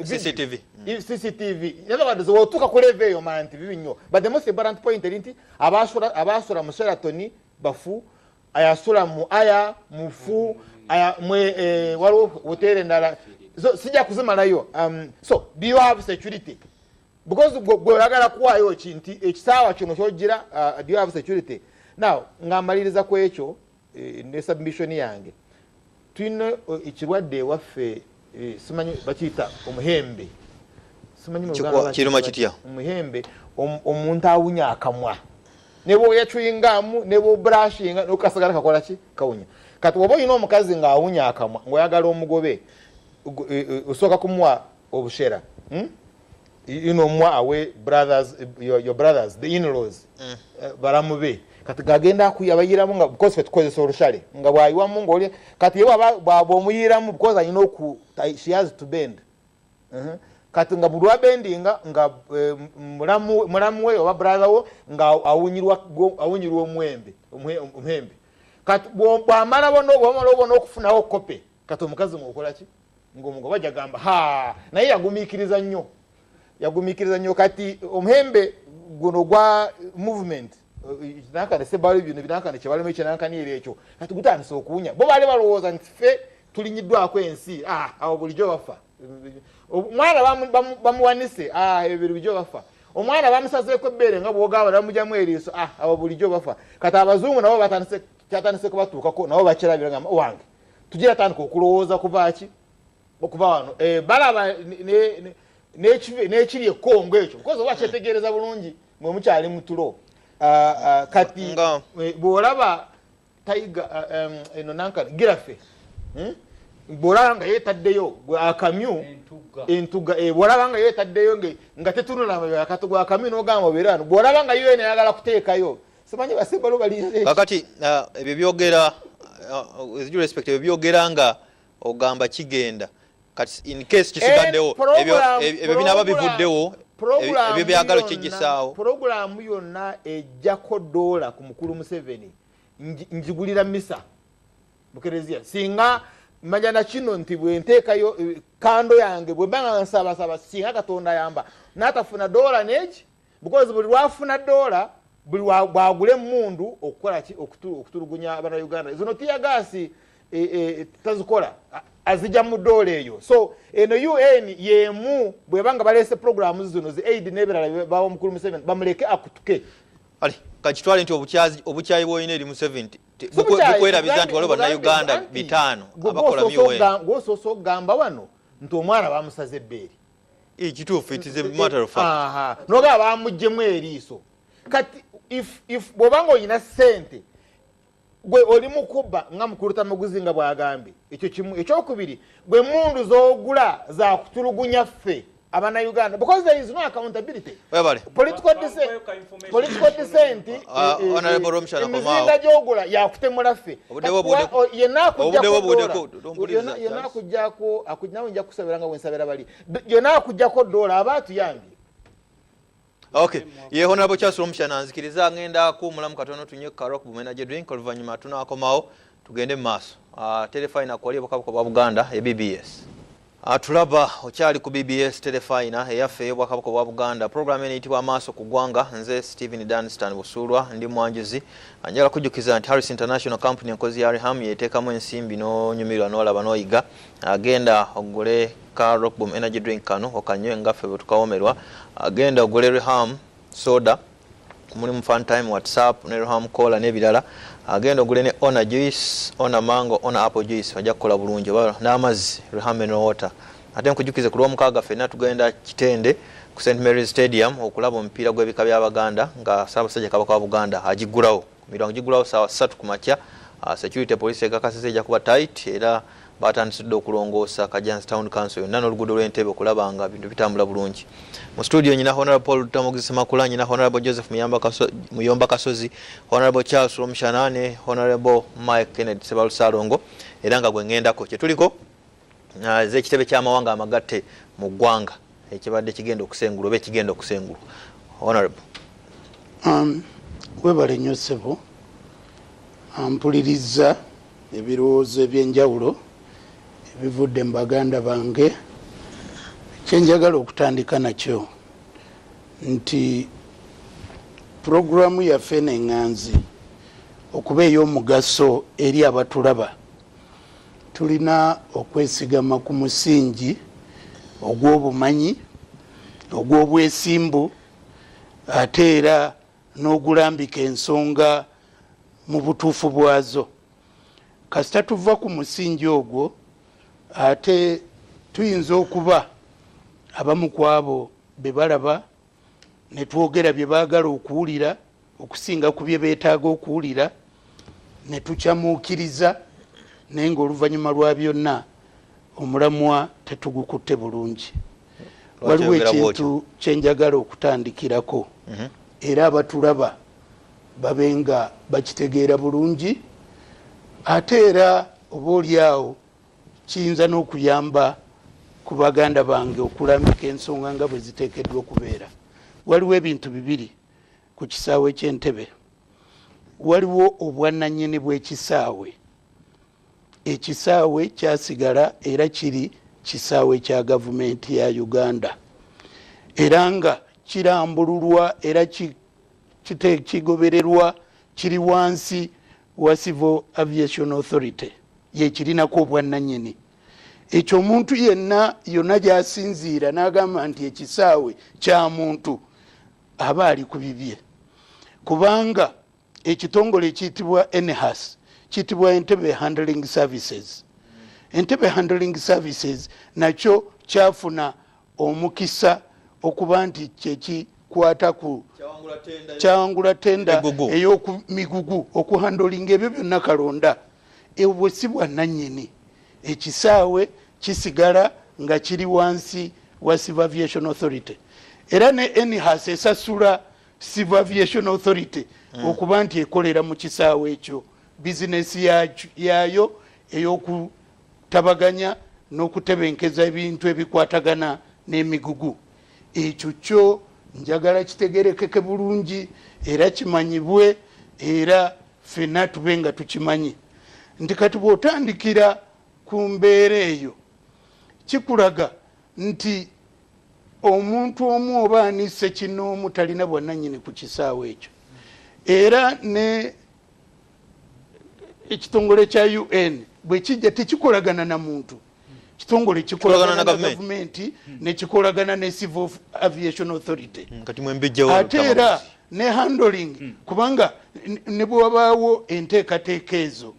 CCTV. CCTV. In other words, wotuuka ku level eyo manya nti bibi nnyo. But the most important point eri nti abasula mu Sheraton bafu, ayasula mu aya mufu, aya mwe, waliwo hoteri endala. So sijja kuzimalayo. So do you have security? Because gwe oyagala kuwaayo ki nti ekisaawa kino kyogira, do you have security? Now nga mmaliriza ku ekyo, ne submission yange, tulina ekirwadde ewaffe, simanyi bakiyita omuhembe, simanyi mu Luganda Kiruma bakiyita kitya? Omuhembe, omuntu awunya akamwa ne bwoyacuyingamu ne bwobrashinga nokasigala kakola ki, kawunya. Kati oba olina omukazi ng'awunya akamwa ng'oyagala omugobe, osooka kumuwa obushera, You know, mwa awe brothers, your brothers, the in-laws, balamu be. Kati gagenda akuyabayiramu nga because ffe tukozesa olushale nga bwayiwamu ng'oli kati ye bw'omuyiramu because alina oku she has to bend. Kati nga buli lwabendinga nga, mulamu we oba brother wo nga awunyirwa omuhembe. Kati bwamala bwamala obona okufunawo kope, kati omukazi ng'okola ki, ng'omugoba jagamba ha, naye yagumiikiriza nnyo, yagumiikiriza nnyo. Kati omuhembe guno gwa movement, nankane sebalo bino binankane kyebalimu ekinankaniira ekyo, kati gutandise okuwunya. Bo baali balowooza nti ffe tulinyiddwako ensi. Ah, abo bulijjo bafa. Omwana bamuwanise, ah, ebyo bulijjo bafa. Omwana bamusazeeko ebbeere nga bwogamba bamugyamu eriiso, ah, abo bulijjo bafa. Kati abazungu nabo kyatandise kubatuukako, nabo bakirabira nga wange tugira tandika okulowooza kuva ki okuva wano. Balaba n'ekiri ekongo ekyo because oba kyetegereza bulungi mwe mukyali mutulo. Ah, ah, kati bw'olaba tiger, eno nanka giraffe, Bw'olaba nga yeetaddeyo gwe akamyu Entugga. Entugga, bw'olaba nga yeetaddeyo nga tetunula mabega, kati gwe akamyu n'ogamba obeera wano. Bw'olaba nga UN eyagala kuteekayo, simanyi basembalo balinze. Kakati ebyo byogera, with due respect, ebyo byogera nga ogamba kigenda. Kati in case kisigaddewo, ebyo binaaba bivuddewo, ebyo byagalo kigisaawo. Puroguramu yonna ejjako dola ku mukulu Museveni, njigulira misa mukereziya. Singa manya na kino nti bwenteekayo kando yange, bwe mba nga nsabasaba, singa Katonda yamba n'atafuna dola negi, because buli lwafuna dola, buli bwagula emundu okukola ki, okutulugunya Abanauganda. Zino teargas tazikola, azijja mu dola eyo. So eno UN yemu bweba nga baleese programs zino zi aid n'ebirala bawa omukulu Museveni, bamuleke akutuke. Ali kakitwale nti obukyayi bw'olina eri Museveni Si bukyayi, bukwerabiza nti waliwo Bannayuganda nti 500 abakola mu UN. Gw'osoose okugamba wano nti omwana bamusaze ebbeere. Kituufu, it is a matter of fact. Aha. Nogaba bamuggyemu eriiso. Kati if bw'oba ng'olina ssente, gwe oli mukuba nga mukulu Tamaguzi nga bw'agambye, ekyo kimu. Ekyokubiri, gwe mundu z'ogula za kutulugunya ffe Abannayuganda because there is no accountability. Webale. Political Bamuweeko information. Political dissent, Honorable Romshana emizinga Komao. gy'ogula yakutemula ffe. Obudde bwo Kati yenna akuggyako Obudde bwo dola. buddeko, tompuliriza, Yenna Charles. akuggyako, nawe nja kusabira nga bwe nsabira bali. Yenna akuggyako dola aba atuyambye. Okay. Ye Honorable Charles Rwomushana, nzikiriza ngenda kuwumulamu katono tunywe ka Rock Boom Energy Drink, oluvannyuma tunaakomawo tugende mu maaso. Terefayina kwali obwakabaka bwa Buganda e BBS. Tulaba okyali ku BBS Terefayina eyaffe ey'obwakabaka bwa Buganda. Program eno eyitibwa Amaaso ku Ggwanga. Nze Stephen Danstan Busuulwa, ndi mwanjuzi. Njagala kujjukiza nti Harris International Company, enkozi ya Reham, yeteekamu ensimbi n'onyumirwa n'olaba n'oyiga. Agenda ogule ka Rock Boom Energy Drink kano okanywe nga ffe bwe tukawomerwa. Agenda ogule Reham soda, mulimu Fun Time, WhatsApp ne Reham Cola n'ebirala. Agenda ogule ne Ona Juice, Ona Mango, Ona Apple Juice, ojja kukola bulungi, oba n'amazzi Reham Mineral Water. Ate nkujukize ku Lwomukaaga ffenna tugenda Kitende ku St Mary's Stadium okulaba omupiira gw'ebika by'Abaganda nga Ssaabasajja Kabaka wa Buganda agiggulawo. Emirango giggulawo ssaawa ssatu ku makya. Security police ekakasizza ejja kuba tight era batandise dda okulongoosa Kajjansi Town Council yonna n'oluguudo lw'Entebbe okulaba nga bintu bitambula bulungi. Mu studio nyina Honorable Paul Lutamaguzi Ssemakula, nyina Honorable Joseph Muyomba Kasozi, Honorable Charles Rwomushana ne Honorable Mike Kennedy Ssebalu Ssalongo, era nga gwe ŋŋendako kye tuliko ez'ekitebe ky'amawanga amagatte mu ggwanga ekibadde kigenda okusengulwa oba ekigenda okusengulwa. Honorable. Webale nnyo ssebo, mpuliriza ebirowoozo ebyenjawulo ebivudde mu baganda bange. Kyenjagala okutandika nakyo nti puroguramu yaffe n'eŋŋanzi okuba ey'omugaso eri abatulaba, tulina okwesigama ku musingi ogw'obumanyi, ogw'obwesimbu, ate era n'ogulambika ensonga mu butuufu bwazo. Kasita tuva ku musingi ogwo, ate tuyinza okuba abamu ku abo be balaba ne twogera bye baagala okuwulira okusinga ku bye beetaaga okuwulira, ne tukyamuukiriza, naye ng'oluvannyuma lwa byonna omulamwa tetugukutte bulungi. Waliwo ekintu kyenjagala okutandikirako era abatulaba babe nga bakitegeera bulungi, ate era oba oli awo kiyinza n'okuyamba ku baganda bange okulambika ensonga nga bwe ziteekeddwa okubeera. Waliwo ebintu bibiri ku kisaawe ky'Entebe. Waliwo obwannannyini bw'ekisaawe. Ekisaawe kyasigala era kiri kisaawe kya gavumenti ya Uganda, era nga kirambululwa era kigobererwa, kiri wansi wa Civil Aviation Authority, yekirinako obwannannyini. Ekyo omuntu yenna yonna gy'asinziira n'agamba nti ekisaawe kya muntu aba ali ku bibye, kubanga ekitongole ekiyitibwa NHAS kiyitibwa Entebbe Handling Services. Entebbe Handling Services nakyo kyafuna omukisa okuba nti kyekikwata ku kyawangula tenda ey'okumigugu okuhandolinga ebyo byonna kalonda. Obwo si bwannannyini. Ekisaawe kisigala nga kiri wansi wa Civil Aviation Authority, era ne NHAS esasula Civil Aviation Authority okuba nti ekolera mu kisaawe ekyo bizinesi yaayo ey'okutabaganya n'okutebenkeza ebintu ebikwatagana n'emigugu. Ekyo kyo njagala kitegerekeke bulungi era kimanyibwe, era ffenna tube nga tukimanyi nti kati bw'otandikira ku mbeera eyo kikulaga nti omuntu omu oba ani ssekinnoomu talina bwannannyini ku kisaawe ekyo. Era ne ekitongole kya UN bwe kijja tekikolagana na muntu, kitongole kikolagana na gavumenti nekikolagana ne Civil Aviation Authority. Ate era ne handling, kubanga ne bwe wabaawo enteekateeka ezo,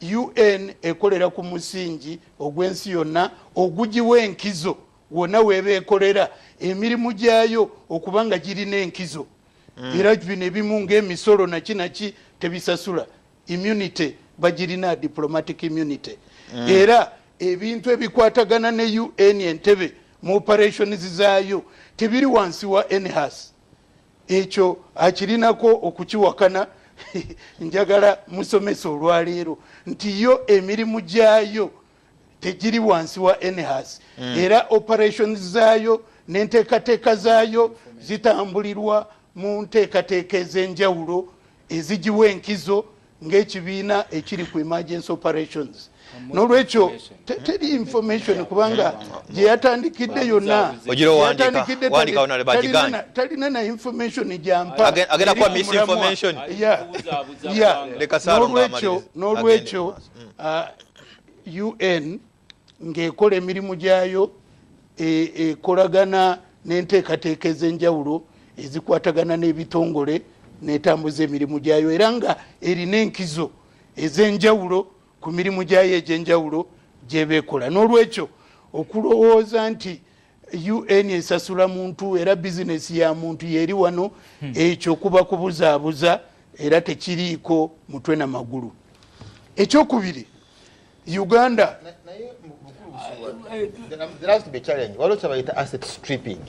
UN ekolera ku musingi ogw'ensi yonna ogugiwa enkizo wonna weeba ekolera emirimu gyayo okuba nga girina enkizo. Era bino ebimu ng'emisolo naki naki tebisasula, immunity bagirina, diplomatic immunity. Era ebintu ebikwatagana ne UN Entebbe mu operations zaayo tebiri wansi wa NHAS. Ekyo akirinako okukiwakana njagala musomesa olwaleero nti yo emirimu gyayo tegiri wansi wa NHAS. Era operations zaayo n'enteekateeka zaayo zitambulirwa mu nteekateeka ez'enjawulo ezigiwa enkizo ng'ekibiina ekiri ku emergency operations. N'olwekyo teri information, kubanga gye yatandikidde yonna talina na information gyampa. N'olwekyo UN ng'ekola emirimu gyayo ekolagana n'enteekateeka ez'enjawulo ezikwatagana n'ebitongole n'etambuza emirimu gyayo, era nga erina enkizo ez'enjawulo ku mirimu gyayo egy'enjawulo gyeba ekola. N'olwekyo Okulowooza nti UN esasula muntu era bizinesi ya muntu yeri wano, ekyo kuba kubuzaabuza era tekiriiko mutwe na magulu. Ekyokubiri, Uganda Naye there has to be a challenge. Waliwo kyebayita asset stripping.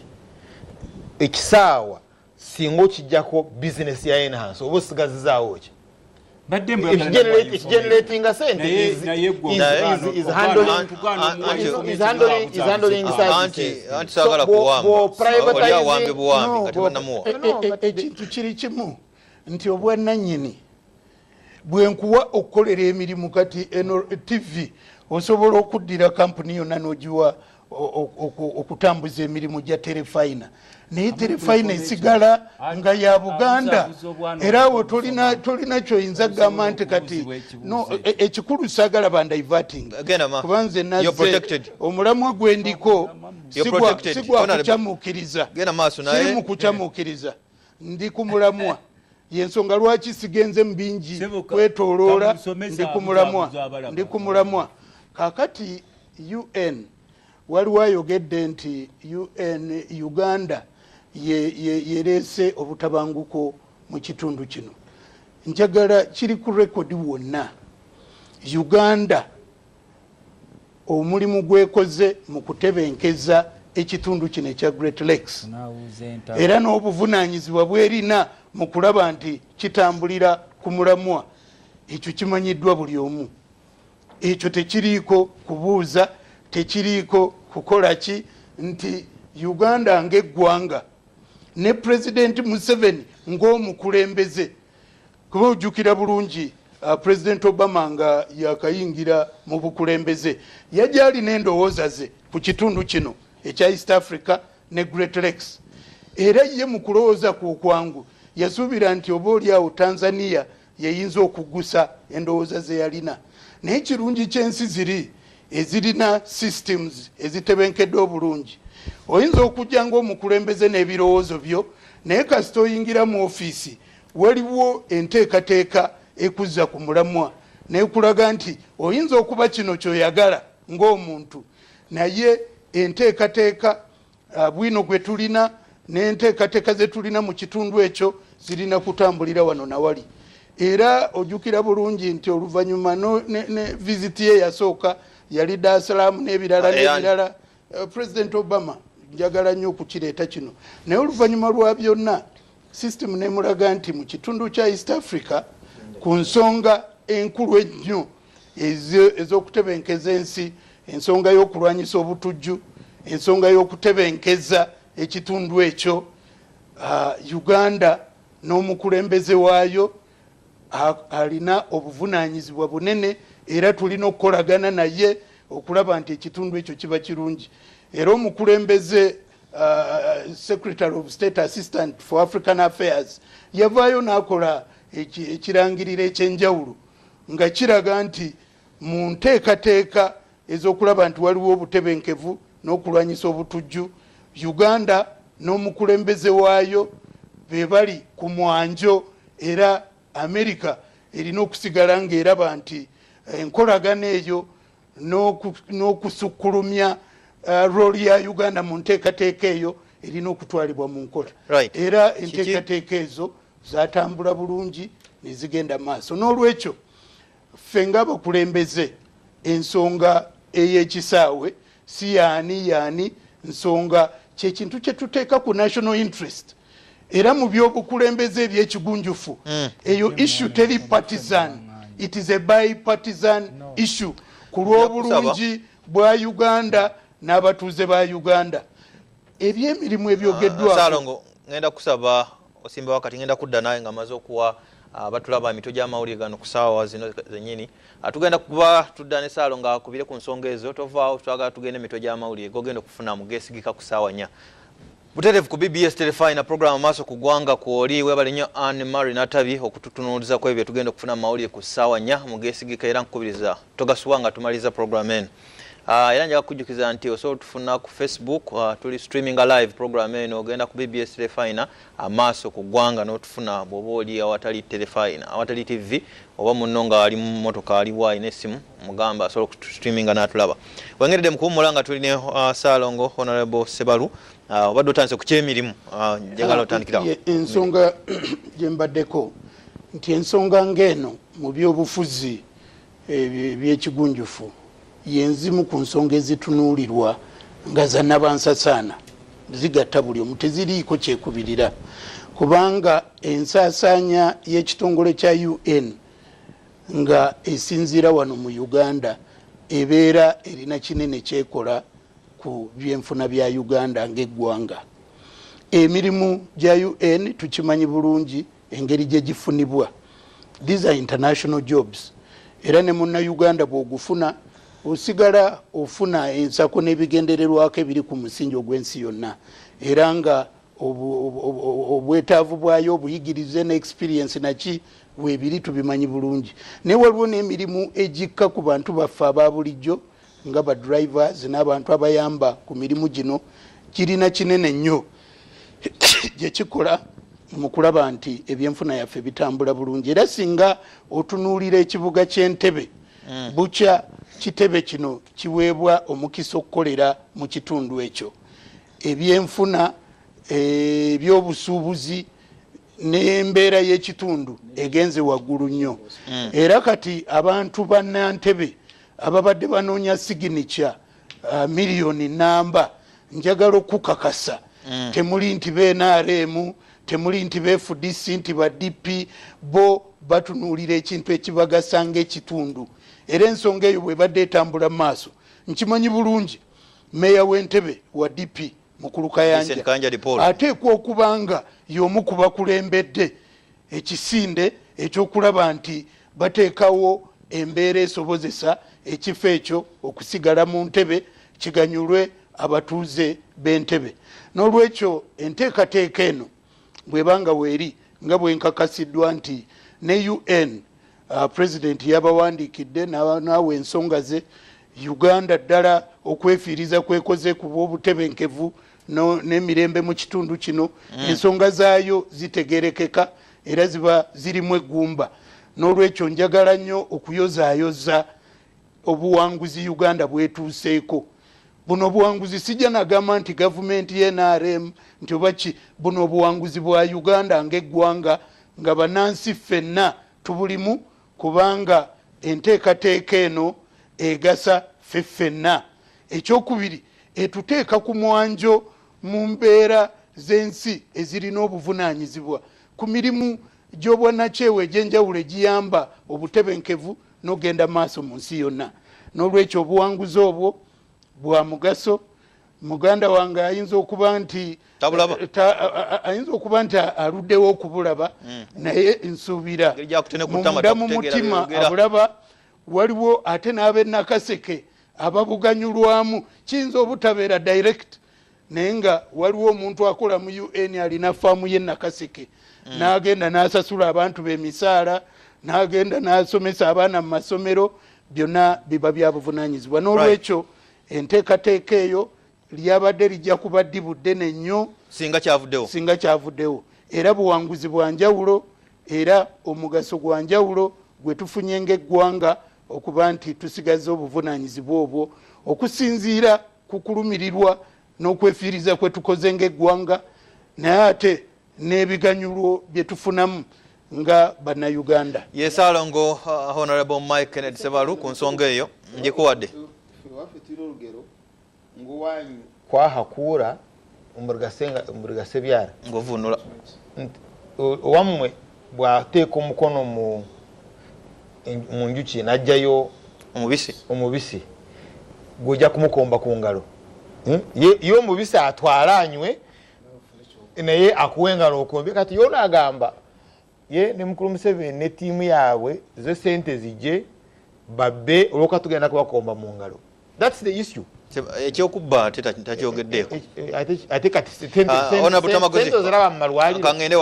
Ekisaawa singa okijjako bizinesi ya Enhance, oba osigazizaawo ki? Badde Ekigeneratinga sente Naye gwe is handling services. Anti saagala kuwamba. Oli awambye buwambi nga tebannamuwa. Ekintu kiri kimu nti obwannannyini bwenkuwa okukolera emirimu, kati eno TV osobola okuddira kampuni yonna n'ogiwa okutambuza emirimu gya Terefayina, naye Terefayina esigala nga ya Buganda. Era awo tolina kyoyinza kugamba nti kati no. Ekikulu saagala bandiverting, kuba nze nazze omulamwa gwendiko sigwa kukyamuukiriza, siri mu kukyamuukiriza, ndi ku mulamwa. Yensonga lwaki sigenze mu bingi kwetoloola, ndi ku mulamwa, ndi ku mulamwa. Kakati UN, waliwo ayogedde nti UN, Uganda yereese obutabanguko mu kitundu kino. Njagala kiri ku rekodi wonna, Uganda omulimu gwekoze mu kutebenkeza ekitundu kino ekya Great Lakes era n'obuvunanyizibwa bwerina mu kulaba nti kitambulira ku mulamwa, ekyo kimanyiddwa buli omu. Ekyo tekiriiko kubuuza, tekiriiko kukola ki, nti Uganda ng'eggwanga ne Pulezidenti Museveni ng'omukulembeze, kuba ojjukira bulungi Pulezidenti Obama nga yakayingira mu bukulembeze yajja alina endowooza ze ku kitundu kino ekya East Africa ne Great Lakes. Era ye mu kulowooza ku okwangu yasuubira nti oba oliawo Tanzania yeyinza okugusa endowooza ze yalina. Naye kirungi kyensi ziri ezirina systems ezitebenkedde obulungi, oyinza okujja ngaomukulembeze n'ebirowoozo byo, naye kasita oyingira mu ofiisi waliwo enteekateeka ekuzza ku mulamwa nekulaga nti oyinza okuba kino kyoyagala ng'omuntu, naye enteekateeka, bwino gwe tulina n'enteekateeka ze tulina mu kitundu ekyo zirina kutambulira wano nawali. Era ojjukira bulungi nti oluvannyuma ne visit ye yasooka yali Dar es Salaam n'ebirala n'ebirala. President Obama, njagala nnyo okukireeta kino, naye oluvannyuma lwa byonna system nemulaga nti mu kitundu kya East Africa, ku nsonga enkulu ennyo ez'okutebenkeza ensi, ensonga y'okulwanyisa obutujju, ensonga y'okutebenkeza ekitundu ekyo, Uganda n'omukulembeze waayo alina obuvunanyizibwa bunene, era tulina okukolagana naye okulaba nti ekitundu ekyo kiba kirungi. Era omukulembeze, Secretary of State Assistant for African Affairs, yavaayo n'akola ekirangiriro ekyenjawulo nga kiraga nti mu nteekateeka ez'okulaba nti waliwo obutebenkevu n'okulwanyisa obutujju, Uganda n'omukulembeze waayo be bali ku mwanjo, era America erina okusigala ng'eraba nti enkolagana eyo n'okusukkulumya role ya Uganda mu nteekateeka eyo erina okutwalibwa mu nkola. Era enteekateeka ezo zatambula bulungi ne zigenda maaso. N'olwekyo ffe ng'abakulembeze, ensonga ey'ekisaawe si yaani yaani, nsonga kyekintu kye tuteeka ku national interest. Era mu byobukulembeze ebyekigunjufu eyo issue teri partisan, it is a bipartisan issue ku lw'obulungi bwa Uganda n'abatuuze ba Uganda. Ebyemirimu ebyogeddwako Saalongo, ngenda kusaba osimba wakati, ngenda kudda naye nga maze okuwa abatulaba emitwe gy'amawulire gano ku ssaawa zino zennyini. Tugenda kuba tudda ne Saalongo akubire ku nsonga ezo. Tovaawo, twagala tugende emitwe gy'amawulire gogenda okufuna mu geesigika ku ssaawa 4 butereevu ku BBS Terefayina, program Amaaso ku Ggwanga kwoli. Webale nnyo Anne Mary Natabi okututunuuliza ku ebyo byetugenda okufuna mu mawulire ku ssaawa 4 mu geesigika, era nkukubiriza togasuwa nga tumaliriza program eno. Era njaga kujjukiza nti osobola otufuna ku Facebook, tuli streaming live program eno. Ogenda ku BBS Terefayina, Amaaso ku Ggwanga, n'otufuna bw'oba oli awatali terefayina, awatali TV, oba munno nga ali mu motoka, aliwo alina essimu, mugamba asobola okustreaminga n'atulaba. Wengeredde mu kuwummula nga tuli ne Saalongo Honorable Sebalu. Obadde otandise ku kyemirimu, njagala otandikirawo. Ensonga gye mbaddeko nti ensonga ng'eno mu byobufuzi ebyekigunjufu yenzimu ku nsonga ezitunuulirwa nga zanabansasaana, zigatta buli omu, teziriiko kyekubirira, kubanga ensaasaanya y'ekitongole kya UN nga esinziira wano mu Uganda ebeera erina kinene kyekola ku byenfuna bya Uganda ng'eggwanga. Emirimu gya UN tukimanyi bulungi engeri gye gifunibwa. These are international jobs, era ne munnauganda bw'ogufuna osigala ofuna ensako n'ebigendererwako ebiri ku musingi ogw'ensi yonna, era nga obwetaavu bwayo, obuyigirize ne experience naki weebiri, tubimanyi bulungi. Naye waliwo n'emirimu egikka ku bantu baffe aba bulijjo nga ba drivers n'abantu abayamba ku mirimu gino. Kirina kinene nnyo gyekikola mu kulaba nti ebyenfuna yaffe bitambula bulungi. Era singa otunuulira ekibuga ky'Entebe, bukya kitebe kino kiweebwa omukisa okukolera mu kitundu ekyo, ebyenfuna, ebyobusuubuzi n'embeera y'ekitundu egenze waggulu nnyo. Era kati abantu bannantebe ababadde banoonya signature miliyoni namba, njagala okukakasa temuli nti ba NRM, temuli nti ba FDC, nti ba DP. Bo batunuulira ekintu ekibagasa ng'ekitundu. Era ensonga eyo bwebadde etambula mu maaso, nkimanyi bulungi meeya w'Entebe wa DP, mukulu Kayanja, Vincent Kayanja de Paul. Ateekwa okuba nga y'omu ku bakulembedde ekisinde ekyokulaba nti bateekawo embeera esobozesa ekifo ekyo okusigala mu ntebe, kiganyulwe abatuuze b'Entebe. N'olwekyo enteekateeka eno bwebanga weeri, nga bwenkakasiddwa nti ne UN president yabawandiikidde naawe ensonga ze Uganda ddala okwefiiriza kwekoze ku bw'obutebenkevu n'emirembe mu kitundu kino, ensonga zaayo zitegerekeka era ziba zirimu eggumba. N'olwekyo njagala nnyo okuyozaayoza obuwanguzi Uganda bwetuuseeko. Buno obuwanguzi sijja nagamba nti gavumenti ye NRM nti oba ki. Buno obuwanguzi bwa Uganda ng'eggwanga, nga bannansi ffenna tubulimu, kubanga enteekateeka eno egasa ffe ffenna. Ekyokubiri, etuteeka ku mwanjo mu mbeera z'ensi ezirina obuvunaanyizibwa ku mirimu gy'obwannakyewa egy'enjawulo egiyamba obutebenkevu n'ogenda maaso mu nsi yonna. N'olwekyo obuwanguzi obwo bwa mugaso. Muganda wange ayinza okuba nti Tabulaba. Ayinza okuba nti aluddewo okubulaba, naye nsuubira Engeri gy'akutte ne ku ttama, munda mu takutegeera mutima by'oyogera. Abulaba. Waliwo ate n'ab'e Nakaseke ababuganyulwamu. Kiyinza obutabeera direct, naye nga waliwo omuntu akola mu UN alina faamu ye Nakaseke, n'agenda n'asasula abantu b'emisaala, n'agenda n'asomesa abaana mu masomero. Byonna biba bya buvunanyizibwa. N'olwekyo enteekateeka eyo lyabadde lijja kuba ddibu ddene nnyo singa kyavuddewo. Singa kyavuddewo. Era buwanguzi bwa njawulo, era omugaso gwa njawulo gwe tufunye ng'eggwanga okuba nti tusigaza obuvunanyizibwa obwo okusinziira ku kulumirirwa n'okwefiiriza kwe tukoze ng'eggwanga, naye ate n'ebiganyulwo bye tufunamu nga Bannayuganda. Ye Saalongo Honorable Mike Kennedy Sebalu, ku nsonga eyo ngikuwadde. Ffe waffe tulina olugero nguwanyu kwahakuura omurigasebyara ng'ovunula. Nti owammwe bw'ateeka omukono mu njuki n'ajjayo omubisi, omubisi gwojja kumukomba ku ngalo. Ye omubisi atwale anywe, naye akuwa engalo okombe. Kati yoona agamba ye ne mukulu Museveni ne ttiimu yaabwe zo sente zijje babbe, olwokuba tugenda kubakomba mu ngalo. That's the issue. Ekyokubba ate takyogeddeeko. Ate kati Honorable Tamaguzi. sente oziraba mu malwaliro. Kangende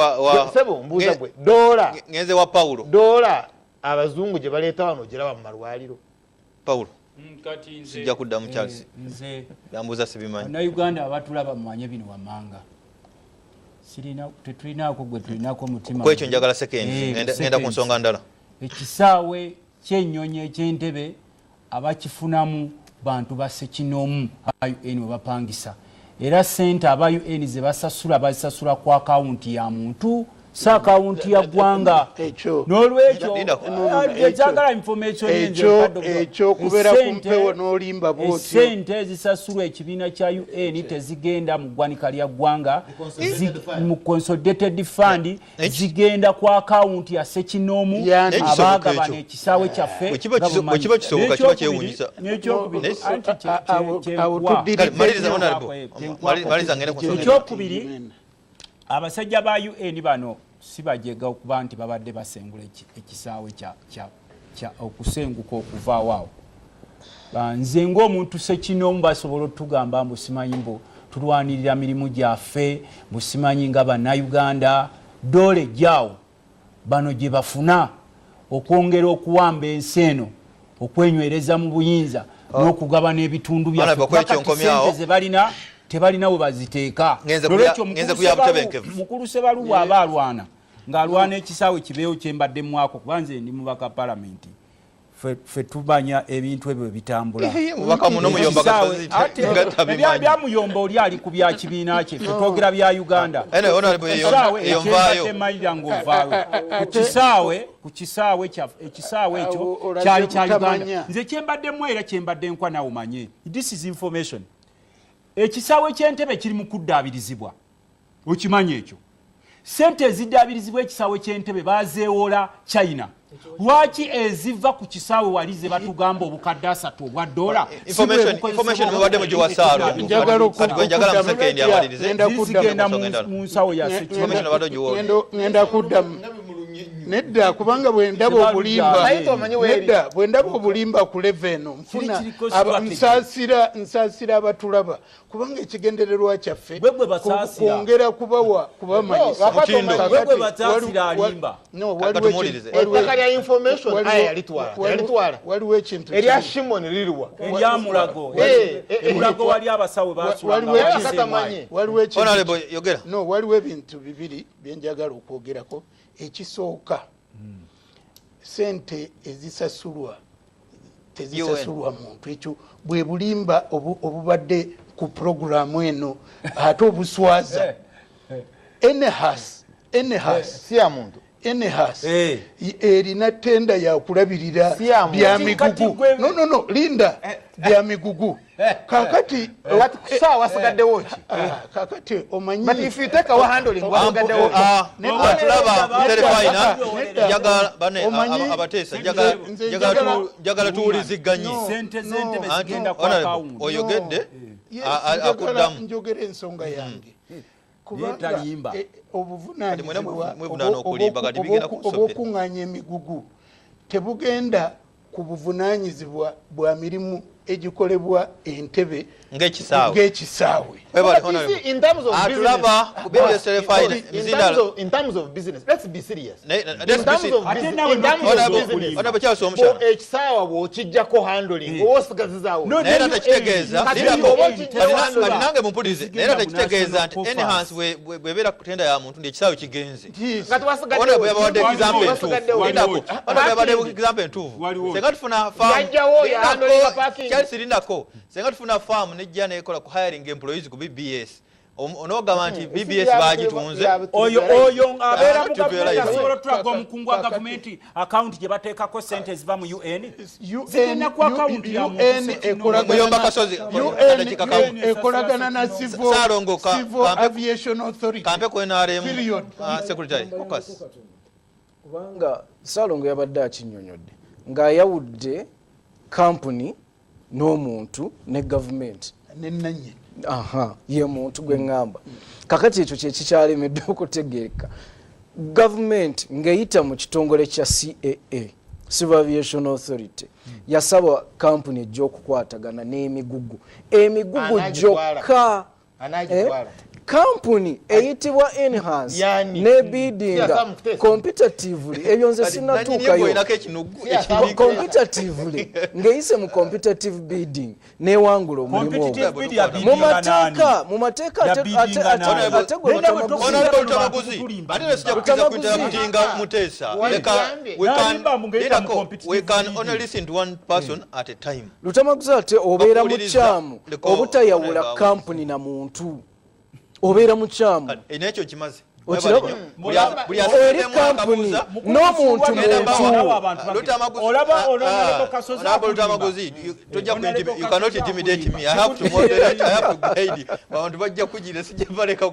Sebo, mbuuza gwe doola Ngenze wa Paulo. Doola abazungu gye baleeta wano ogiraba mu malwaliro? Paulo. Sijja kuddamu Charles. Nze Byambuuza sibimanyi. Bannayuganda abatulaba mumanye bino wammanga. Sirina, tetulinaako gwe tulinako omutima. Kwekyo njagala seconds. Eh, Ngenda ku nsonga ndala. Ekisaawe ky'ennyonyi eky'Entebe abakifunamu bantu ba ssekinoomu aba UN we bapangisa, era ssente aba UN ze basasula bazisasula ku akawunti ya muntu, si akawunti ya ggwanga. Ekyo. N'olwekyo Lindako. ekyagala information nze Ekyo, mpadde okuva. ekyo okubeera ku Essente- mpewo n'olimba bw'otyo. Essente ezisasulwa ekibiina kya UN tezigenda mu ggwanika lya ggwanga, mu consolidated fund, zigenda ku akawunti ya ssekinoomu Yani. abaagabana Ekyo. ekisaawe kyaffe. Bwe kiba nga bumanyi. bwe kiba kisoboka, kiba N'ekyokubiri- kyewuunyisa. N'ekyokubiri, Naye- anti Awo kyenkuwa. tuddire- Kale, maliriza Kye- honorable. Maliriza ngende ku nsonga endala. Ekyokubiri, abasajja ba UN bano si bajega okuba nti babadde basengula ekisaawe kya okusenguka okuvaawo awo. Nze ng'omuntu ssekinoomu basobola otugamba mbu simanyi mbu tulwanirira mirimu gyaffe, mbu simanyi nga bannayuganda doole ejjaawo bano gye bafuna okwongera okuwamba ensi eno, okwenywereza mu buyinza n'okugabana ebitundu byaffe. Honorable, Kuba kwekyo kati nkomyawo. ssente ze balina tebalina we baziteeka. Nolwekyo Ngenze kuya butebenkevu. Mukulu Sebalu bw'aba alwana ng'alwana ekisaawe kibeewo kyembadde mwako, kuba nze ndi mubaka palamenti, ffe tumanya ebintu ebyo bitambula. Mubaka muno muyomba Ekisaawe, Kasozi ate, nga tabimanyi. Byamuyomba oli ali ku bya kibiina kye, ffe twogera bya Uganda. Anyway, honorable, Ekisaawe eyo nvaayo. ekyembadde malira ng'ovaayo. Ku kisaawe ekisaawe ekyo Awo olaze kyali kya Uganda. butamanya. Nze kyembaddemu era kyembadde nkwa nawe omanye. This is information. Ekisaawe ky'Entebe kiri mu kuddaabirizibwa. Okimanyi ekyo? Sente eziddaabirizibwa ekisaawe ky'Entebe bazeewola China. Lwaki eziva ku kisaawe wali ze batugamba obukadde 30 obwa dola? Information mubadde mugiwa Saalongo. Njagala Kati gwe njagala mu okuddamu. sekendi amalirize. Ngenda kuddamu. Zigenda Ensonga endala. mu nsawo ya Information obadde ogiwa oli. Ngenda kuddamu. Nedda, kubanga bwe ndaba obulimba, Naye omanyi weeri. nedda, bwe ndaba obulimba ku level eno nfuna Kiri kiriko strategy. nsaasira abatulaba, kubanga ekigendererwa kyaffe Bwe gwe basaasira. kwongera kubawa kubamanyisa. No, Mutindo. Kakati Bwe gwe basaasira alimba. No, Kati waliwo muwulirize. Ettaka lya information aya yalitwala. Yalitwala. Waliwo ekintu Erya kimu. Shimon liriwa? Eryamulago. Emulago wali abasawo basulanga. Katamanyi. Waliwo ekintu Honorable, yogera. No, waliwo ebintu bibiri byenjagala okwogerako. Ekisooka, sente ezisasulwa tezisasulwa muntu. Ekyo bwe bulimba obubadde ku puroguramu eno ate obuswaza. NHAS, NHAS, Si ya muntu. NHAS erina tenda yakulabirira Si ya muntu. bya Kati migugu. gwe- No, no, no, linda, bya migugu. Kakati Kati kusaawa wasigaddewo ki? Ah, kakati omanyi But if you take our handling, wasigaddewo ki? Ah, Nedda. tulaba terefayina. Nedda. Njagala bane Omanyi- abateesa, njagala Nze njagala njagala tuwuliziganye. No. Sente z'Entebe Anti, zigenda ku honorable, akawunti. oyogedde. Yes, Akuddamu. njogera ensonga yange kubanga Talimba. obuvunaanyizibwa Kati mwena mwevunaana okulimba, kati bigenda kukusobera. obw'okuŋŋaanya emigugu tebugenda ku buvunaanyizibwa bwa mirimu egikolebwa Entebe Ng'ekisaawe. Ng'ekisaawe. Webale, But you honorable. see, in terms of Atulaba business, ku BBS Terefayina, in Mizindalo. in terms of business, let's be serious. Let's In be terms serious. of Ate business, nawe in terms of Honorable, business, Honorable Charles Omushana. for ekisaawa bw'okijjako handling, oba osigazizaawo. No, Naye era tekitegeeza Kati lindako. oba okijjawo handling. Kati nange mumpulirize, naye era Zigenda mu tekitegeeza nti national enhance bw'ebeera ku tenda ya muntu ndi ekisaawe kigenze. Yes. Nga twasigaddewo. Honorable yabawadde example entuufu. Wasigaddewo. Lindako. Waliwo. Honorable yabawadde example entuufu. Waliwo. Senga tufuna farm Yajjawo, yahandlinga parking. Charles, lindako. Senga tufuna farm nejja nekola ku hiring employees ku BBS, onoogamba nti BBS bagitunze? Oyo abeera mu Ah, gavumenti tubeera asobola otulaga omukungu wa gavumenti akawunti gye bateekako sente eziva mu UN zigenda ku akawunti ya muntu UN ssekinomu. Muyomba Kasozi, UN dakika kamu. ekolagana na Civil Saalongo, Civil Aviation Authority. Kampe ku NRM. Period. Secretary focus. Kubanga Saalongo yabadde akinnyonnyodde ng'ayawudde kampuni n'omuntu ne gavumenti. Nenanyini. Aha, ye muntu gwe ŋŋamba. Kakati ekyo kyekikyalemedde okutegeeka. Gavumenti ng'eyita mu kitongole kya CAA, Civil Aviation Authority, yasaba kampuni ejja okukwatagana n'emigugu, emigugu Anagitwala. gyokka. Anagitwala. Kampuni eyitibwa Enhance ne biddinga competitively, ebyo nze sinatuukayo, competitively ng'eyise mu competitive bidding newangula omulimu ogwo mu mateeka ate gwe. Ate sijja kuinterruptinga Muteesa. We can only listen to one person at a time. Lutamaguzi, ate obeera mukyamu obutayawula kampuni na muntu, obeera mukyamu. Nekyo kimaze. Eri kampuni n'omuntu muntu. Lutamaguzi, you cannot intimidate me. I have to moderate, I have to guide. Abantu bajja kugira, sijja baleka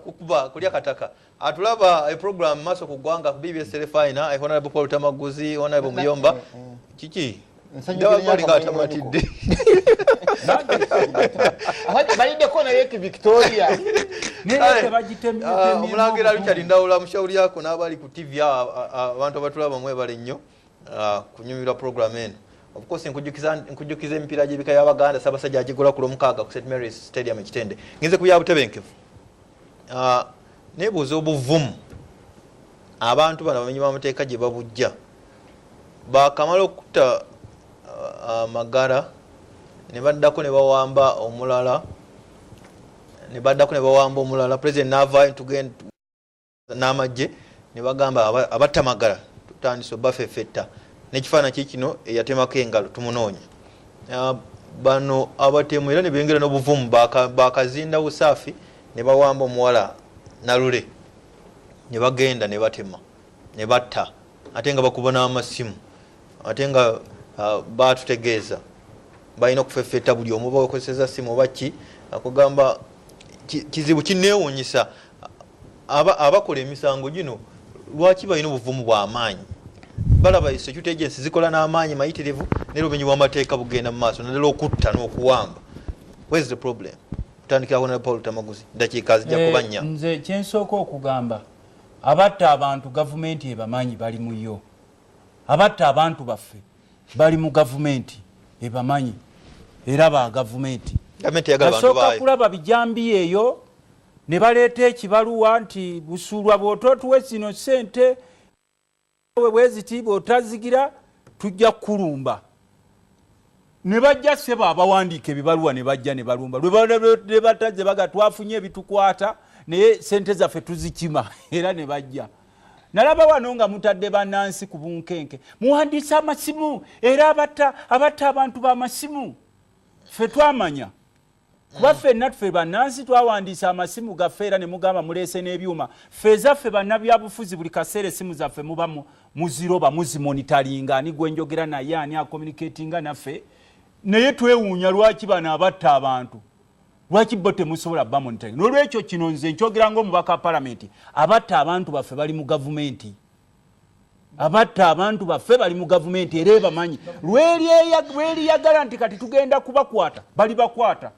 kukuba kulya kataka. Atulaba e program Maaso ku Ggwanga ku BBS Terefayina, Honorable Paul Lutamaguzi, Honorable Muyomba. Kiki? Ndaba atamatidde. Baliddeko naye ki Victoria. Omulangira Richard Ndawula, mushauri yako n'abali ku TV, abantu abatulaba, mwebale nnyo kunyumirwa program eno. Of course nkujjukiza emipiira gy'ebika y'Abaganda, Ssaabasajja agigula ku Lwomukaaga ku St Mary's Stadium Ekitende. Ngenze ku bya butebenkevu. Nebuuza obuvumu abantu bano abamenyi b'amateeka gye babujja. Bakamala okutta Magara, ne baddako ne bawamba omulala, ne baddako ne bawamba omulala. President n'avaayo tugenda n'amagye ne bagamba abatta Magara tutandise obafefetta, n'ekifaananyi kikino, eyatemako engalo tumunoonya. Bano abatemu era ne bengera n'obuvumu, bakazinda busaafi ne bawamba omuwala Nalule, ne bagenda ne batema ne batta, ate nga bakuba n'amasimu, ate nga batutegeeza balina okufefeta buli omu bakozesa simu oba ki. Akugamba kizibu kineewuunyisa, abakola emisango gino lwaki balina obuvumu bw'amaanyi? Balaba security agency zikola n'amaanyi mayitirivu, naye obumenyi bw'amateeka bugenda mu maaso, naddala okutta n'okuwamba. Where's the problem? Tutandikirawo na Paul Tamaguzi, dakiika zijja kuba 4. Nze kyensooka okugamba, abatta abantu gavumenti ebamanyi, bali mu yo. Abatta abantu baffe bali mu gavumenti ebamanyi, era ba gavumenti. Gavumenti eyagala abantu Nasooka baayo. kulaba bijambiya eyo ne baleeta ekibaluwa nti Busuulwa bw'otootuwe zino sente we bweziti, bw'otazigira tujja kukulumba. Ne bajja ssebo abawandiika ebibaluwa ne bajja ne balumba. Ne batazze baga twafunye ebitukwata, naye sente zaffe tuzikima. Era ne bajja. Nalaba wano nga mutadde bannansi ku bunkenke, muwandiise amasimu, era abatta abantu b'amasimu. Ffe twamanya kuba ffenna ffe bannansi twawandiisa amasimu gaffe, era ne mugamba muleese n'ebyuma. Ffe ezaffe bannabyabufuzi, buli kaseera esimu zaffe muba muziroba, muzimonitoringa, ani gwenjogera naye, ani acommunicatinga naffe. Naye twewuunya lwaki bano abatta abantu, lwaki bo temusobola bamonitoringa? N'olwekyo kino nze nkyogera ng'omubaka wa palamenti, abatta abantu baffe bali mu gavumenti, abatta abantu baffe bali mu gavumenti, era ebamanyi. Lweriyagala nti kati tugenda kubakwata, bali bakwata.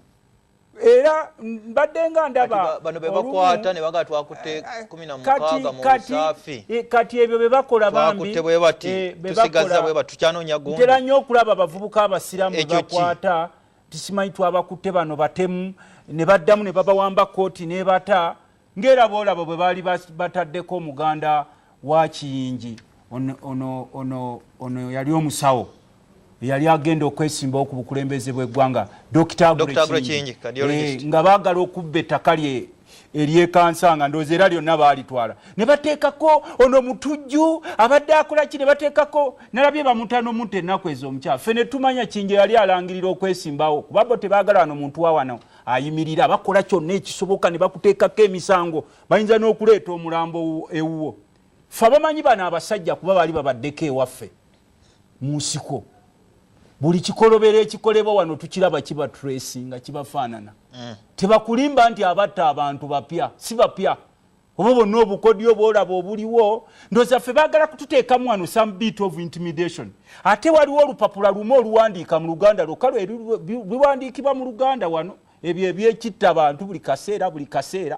Era mbadde nga ndaba bano be bakwata ne bagaa twakutte 16 mu busaafi. Kati ebyo bye bakola bambi. Twakutte bwe bati, tusigaza bwe bati, tukyanoonya gundi. Ntera nnyo okulaba abavubuka abasiraamu Ekyo ki? bakwata, tisimanyi twabakutte bano batemu, ne baddamu ne babawamba, kooti nebata, ng'era boolaba bwe baali bataddeko omuganda wa Kiyingi ono yali omusawo yali agenda okwesimbawo ku bukulembeze bw'eggwanga, Dr. Dr. Aggrey Kiyingi, cardiologist. Nga baagala okubba ettaka lye eryekansanga, ndowooza era lyonna baalitwala, ne bateekako ono mutujju abadde akola ki, ne bateekako nalabye bamuta n'omuntu ennaku ezo omukyala. Ffe ne tumanya Kinjo yali alangirira okwesimbawo, kuba bo tebaagala wano muntu wa wano ayimirira. Bakola kyonna ekisoboka ne bakuteekako emisango, bayinza n'okuleeta omulambo ewuwo. Ffe abamanyi bano abasajja, kuba baali babaddeko ewaffe mu nsiko, buli kikolobero ekikolebwa wano tukiraba, kiba tracinga, kibafaanana. Tebakulimba nti abatta abantu bapya, si bapya. Oba bonna obukodyo bwolaba obuliwo, ndowooza ffe baagala kututeekamu wano some bit of intimidation. Ate waliwo olupapula lumu oluwandiika mu Luganda lwokka, lwe luwandiikibwa mu Luganda wano, ebyo ebyekitta bantu buli kaseera, buli kaseera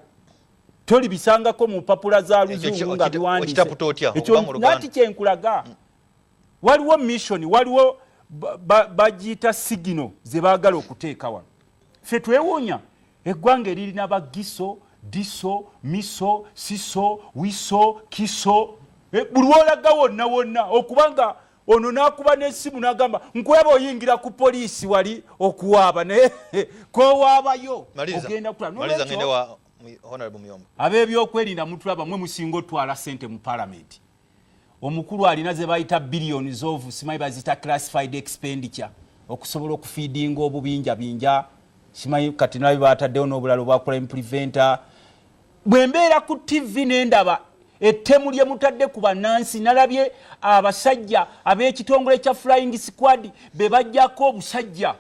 tolibisangako mu mpapula za Luzungu nga biwandiise. Okitaputa otya Ekyo okuva mu Luganda? Nati kyenkulaga, waliwo mission, waliwo bagiyita signal ze baagala okuteeka wano. Ffe twewuunya. Eggwanga eririna bagiso, diso, miso, siso, wiso, kiso, buli wolaga wonna wonna, okubanga ono n'akuba n'essimu n'agamba nkulaba oyingira ku poliisi wali okuwaaba, naye kowaabayo ogenda kulaba. Ab'ebyokwerinda mutulaba, mwe musinga otwala ssente mu palamenti. Omukulu alina ze bayita billions of, simanyi bazita classified expenditure, okusobola okufeedinga obubinja binja, simanyi kati nabi bataddewo n'obulala obwa crime preventer. Bwe mbeera ku TV nendaba ettemu lye mutadde ku bannansi, nalabye abasajja ab'ekitongole kya flying squad be bajjako obusajja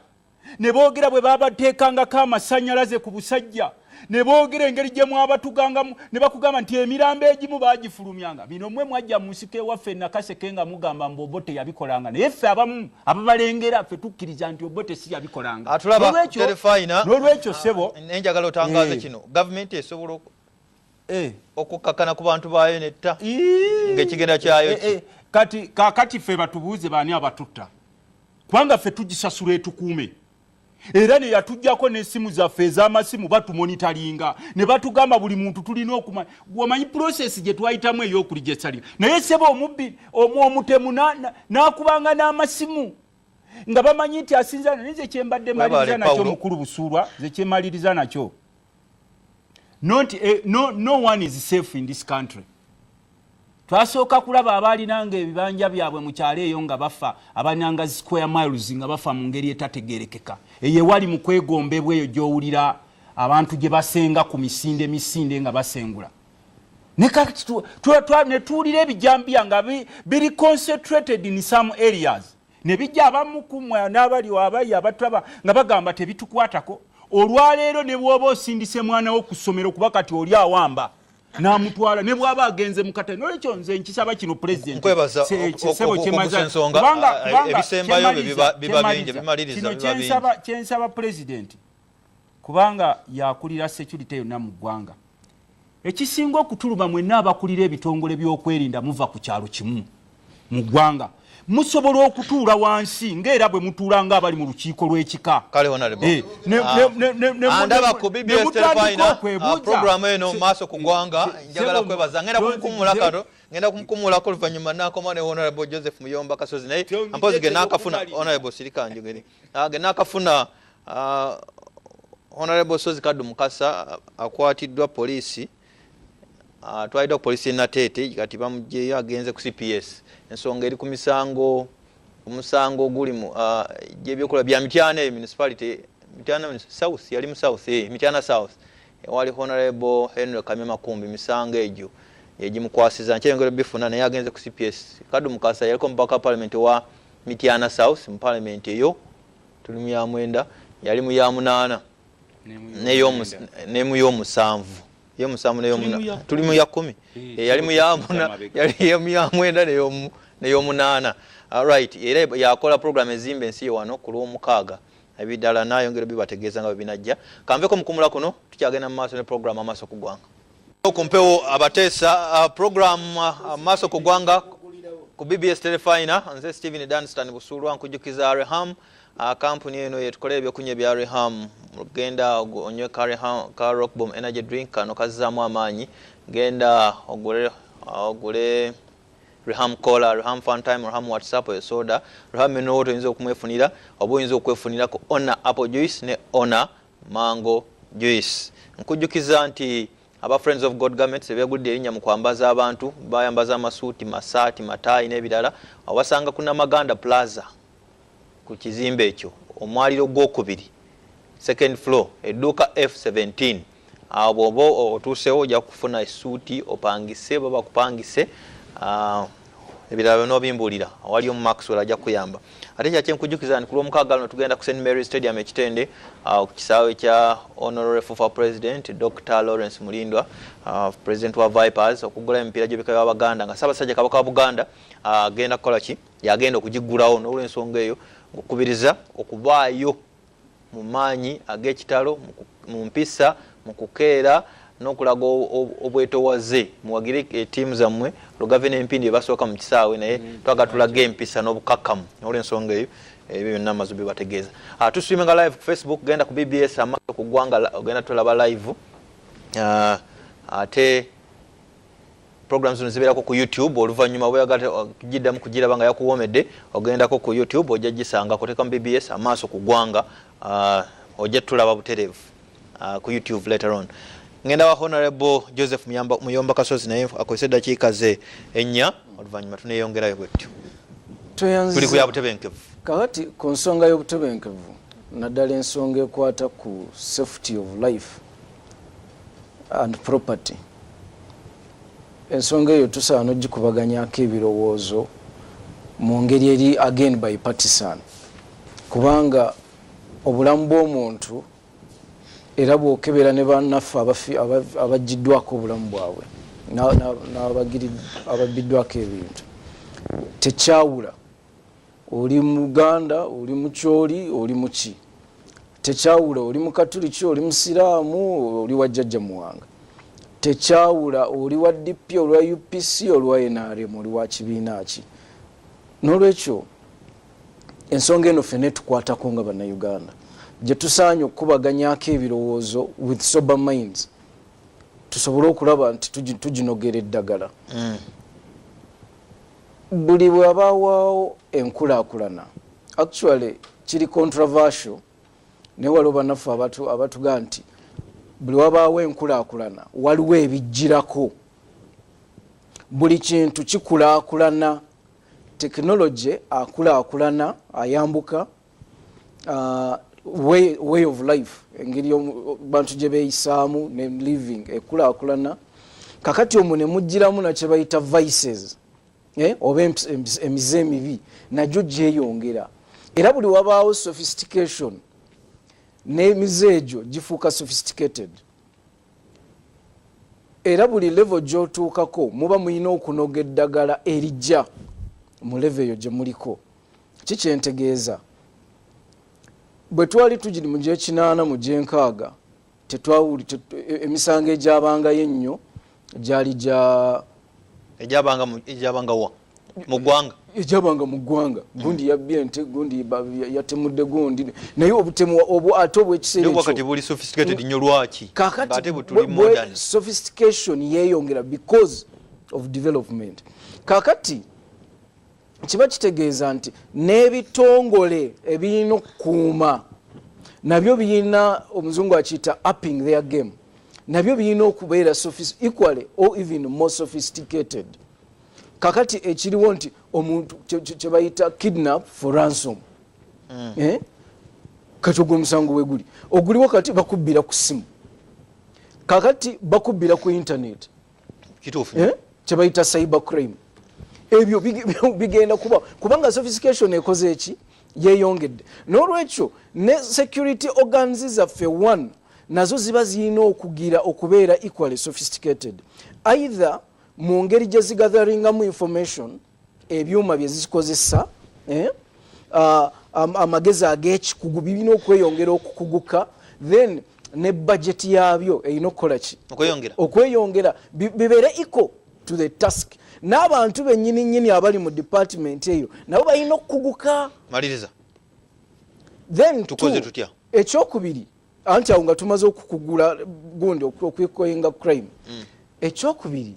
ne boogera bwe babateekangako amasannyalaze ku busajja, ne boogera engeri gye mwabatugangamu, ne bakugamba nti emirambo egimu bagifulumyanga. Bino mmwe mwajja mu nsiko ewaffe Nakaseke nga mugamba mbu Obote yabikolanga, naye ffe abamu ababalengera ffe tukkiriza nti Obote si yabikolanga. N'olwekyo ssebo, Nenjagala otangaze kino: gavumenti esobola okukkakana ku bantu baayo netta ng'ekigenda kyayo? Kati kakati ffe batubuuze baani abatutta, kubanga ffe tugisasula etukuume, era ne yatujjako n'essimu zaffe ez'amasimu batumonitoringa ne batugamba buli muntu tulina okumanya. Omanyi process gye twayitamu ey'okuregisteringa, naye seba omubbi omutemu n'akubanga n'amasimu nga bamanyi nti asinza. Naye nze kyembadde maliriza nakyo, mukulu Busuulwa, nze kyemaliriza nakyo, not, no, no one is safe in this country. Twasooka kulaba abaalinanga ebibanja byabwe mu kyalo eyo nga bafa, abananga square miles nga bafa mu ngeri etategerekeka. Eyo ewali mu kwegombebwa eyo gy'owulira abantu gye basenga ku misinde misinde nga basengula, ne tuwulira ebijambiya nga biri concentrated in some areas, ne bijja abamu kumwe n'abali abali abatulaba nga bagamba tebitukwatako. Olwaleero ne bw'oba osindise mwana wo ku ssomero, kuba kati oli awamba n'amutwala ne bw'aba agenze mu katale. Nolwekyo nze nkisaba kino, Pulezidenti, kino kyensaba Pulezidenti, kubanga yakulira security yonna mu ggwanga. Ekisinga okutuluma, mwenna abakulira ebitongole by'okwerinda muva ku kyalo kimu mu ggwanga, musobola okutuula wansi ngaera bwe mutuula nga abali mu lukiiko lw'ekika. Andaba ku BBS Terefayina, programu eno Maaso ku Ggwanga. Njagala kwebaza, ngenda kumukumula kano, ngenda kumukumulako oluvannyuma nakoma ne Honorable Joseph Muyomba Kasozi. Naye mpozi ge nakafuna, Honorable, sirika njogere, ge nakafuna, Honorable Sozi Kaddu Mukasa akwatiddwa poliisi, atwaliddwa ku poliisi Nateete, kati bamugyeyo agenze ku CPS. Ensonga eri ku misango, omusango oguli mu gyebyokola bya Mityana eyo municipality, Mityana South, yali mu South, Mityana South, ewali Honorable Henry Kamya Makumbi. Misango egyo egimukwasiza nkyeyongera bifuna, naye agenze ku CPS. Kaddu Mukasa yaliko omubaka wa parliament wa Mityana South mu parliament eyo, tuli mu ya 9, yali mu ya 8 ne mu y'omusanvu, y'omusanvu, tuli mu ya 10, yali mu ya 9 n'ey'omunaana. Right, era yakola program Ezimba Ensi ye wano ku Lwomukaaga. Ebirala nayongera bibategeeza nga bwe binajja. Kanveko mukumula kuno, tukyagenda mu maaso ne program Amaaso ku Ggwanga. Kumpewo abateesa program Amaaso ku Ggwanga ku BBS Terefayina. Nze Stephen Danstan Busuulwa. Nkujjukiza Reham, kampuni eno yetukolera ebyokunywa ebya Reham. Genda onywe ka Reham ka Rock Bomb Energy Drink, kano kazzaamu amaanyi. Genda ogule Reham Cola, Reham Funtime, Reham WhatsApp eyo soda, Reham Mineral Water oyinza okumwefunira, oba oyinza okwefunirako Ona Apple Juice ne Ona Mango Juice. Nkujjukiza nti aba Friends of God Garments ebegudde erinnya mu kwambaza abantu, bayambaza amasuuti, masaati, mataayi n'ebirala. Obasanga ku Namaganda Plaza, ku kizimbe ekyo, omwaliro gwokubiri, second floor, edduuka F17. Awo bw'oba otuusewo ojja kufuna essuuti opangise oba bakupangise. Ebirala byonna obimbuulira, awali omu Maxwell ajja kukuyamba. Ate kya kyenkujjukiza nti ku Lwomukaaga luno tugenda ku St Mary Stadium Ekitende, ku kisaawe kya Honorable FUFA President Dr Lawrence Mulindwa, president wa Vipers, okugula emipiira gy'ebika by'Abaganda nga Ssaabasajja Kabaka wa Buganda agenda kukola ki, yagenda okugiggulawo. N'olwensonga eyo ngukubiriza okubaayo mu maanyi ag'ekitalo, mu mpisa, mu kukeera n'okulaga obwetowaze, muwagire ettiimu zammwe. Lugave n'Empindi ebasooka mu kisaawe, naye twagala tulage empisa n'obukakkamu. N'olwensonga eyo Ebyo byonna amaze bibategeeza. Tusitreaminga live ku Facebook, genda ku BBS Amaaso ku Ggwanga, ogenda tulaba live. Ate program zino zibeerako ku YouTube oluvannyuma, bweyagala kugiddamu kugiraba nga yakuwomedde, ogendako ku YouTube ojja gisanga, kuteeka mu BBS Amaaso ku Ggwanga, ojja tulaba butereevu ku YouTube later on. Ngenda wa Honorable Joseph Muyomba Kasozi, naye akozesa eddakiika ze 4, oluvannyuma tuneyongerayo bwetyo. Tuli ku ya butebenkevu. Kakati ku nsonga y'obutebenkevu, naddala ensonga ekwata ku safety of life and property, ensonga eyo tusaana ogikubaganyako ebirowoozo mu ngeri eri again bipartisan, kubanga obulamu bw'omuntu, era bwokebera ne bannaffe abagiddwako obulamu bwabwe n'ababbiddwako ebintu, tekyawula oli Muganda, oli Mukyoli, oli muki, tekyawula oli Mukatuliki, oli Musiraamu, oli wa Jjajja Muwanga, tekyawula oli wa DP, oli wa UPC, oli wa NRM, oli wa kibiina ki. N'olwekyo ensonga eno ffenna etukwatako nga Bannayuganda, gye tusaanye okukubaganyako ebirowoozo with sober minds, tusobole okulaba nti tuginogera eddagala. Buli bwabawaawo enkulaakulana, actually kiri controversial, naye waliwo bannaffe abatugaa nti buli wabaawo enkulaakulana waliwo ebijjirako. Buli kintu kikulaakulana, tekinologi akulaakulana, ayambuka, way of life, engeri bantu gye beeyisaamu ne living ekulaakulana. Kakati omwo ne mugiramu nakye bayita vices, oba emize emibi nagyo gyeyongera. Era buli wabaawo sophistication, n'emize egyo gifuuka sophisticated. Era buli level gyotuukako muba mulina okunoga eddagala erijja mu level eyo gye muliko. Kikyentegeeza, bwe twali tugiri mu gye-80, mu gye-60, emisango egyabangayo ennyo gyali gya Egyabanga wa mu ggwanga? Egyabanga mu ggwanga. Gundi yabbye ente, gundi yatemudde gundi, naye obutemu obwo ate obwekiseera ekyo buli sophisticated nnyo. Lwaki? Kakati sophistication yeeyongera because of development. Kakati kiba kitegeeza nti n'ebitongole ebirina okukuuma nabyo birina, omuzungu akiyita upping their game, nabyo birina okubeera equally or even more sophisticated. Kakati ekiriwo nti omuntu kyebayita kidnap for ransom, Eh? Kati ogwo omusango weguli oguliwo, kati bakubbira ku simu, kakati bakubbira ku internet. Kituufu. Eh? Kyebayita cyber crime. Ebyo bigenda kuba kubanga sophistication ekoze eki yeyongedde. N'olwekyo ne security organs zaffe, one, nazo ziba zirina okugira okubeera equally sophisticated, either mu ngeri gye zigatheringamu information, ebyuma bye zikozesa, eh? Amagezi ag'ekikugu birina okweyongera okukuguka, then ne budget yaabyo erina okukola ki? Okweyongera. Okweyongera, bibeere equal to the task. N'abantu bennyini nnyini abali mu department eyo nabo balina okukuguka. Maliriza. Then Tukoze two, tutya? Ekyokubiri, anti awo nga tumaze okukugula gundi okwekoyinga crime, ekyokubiri,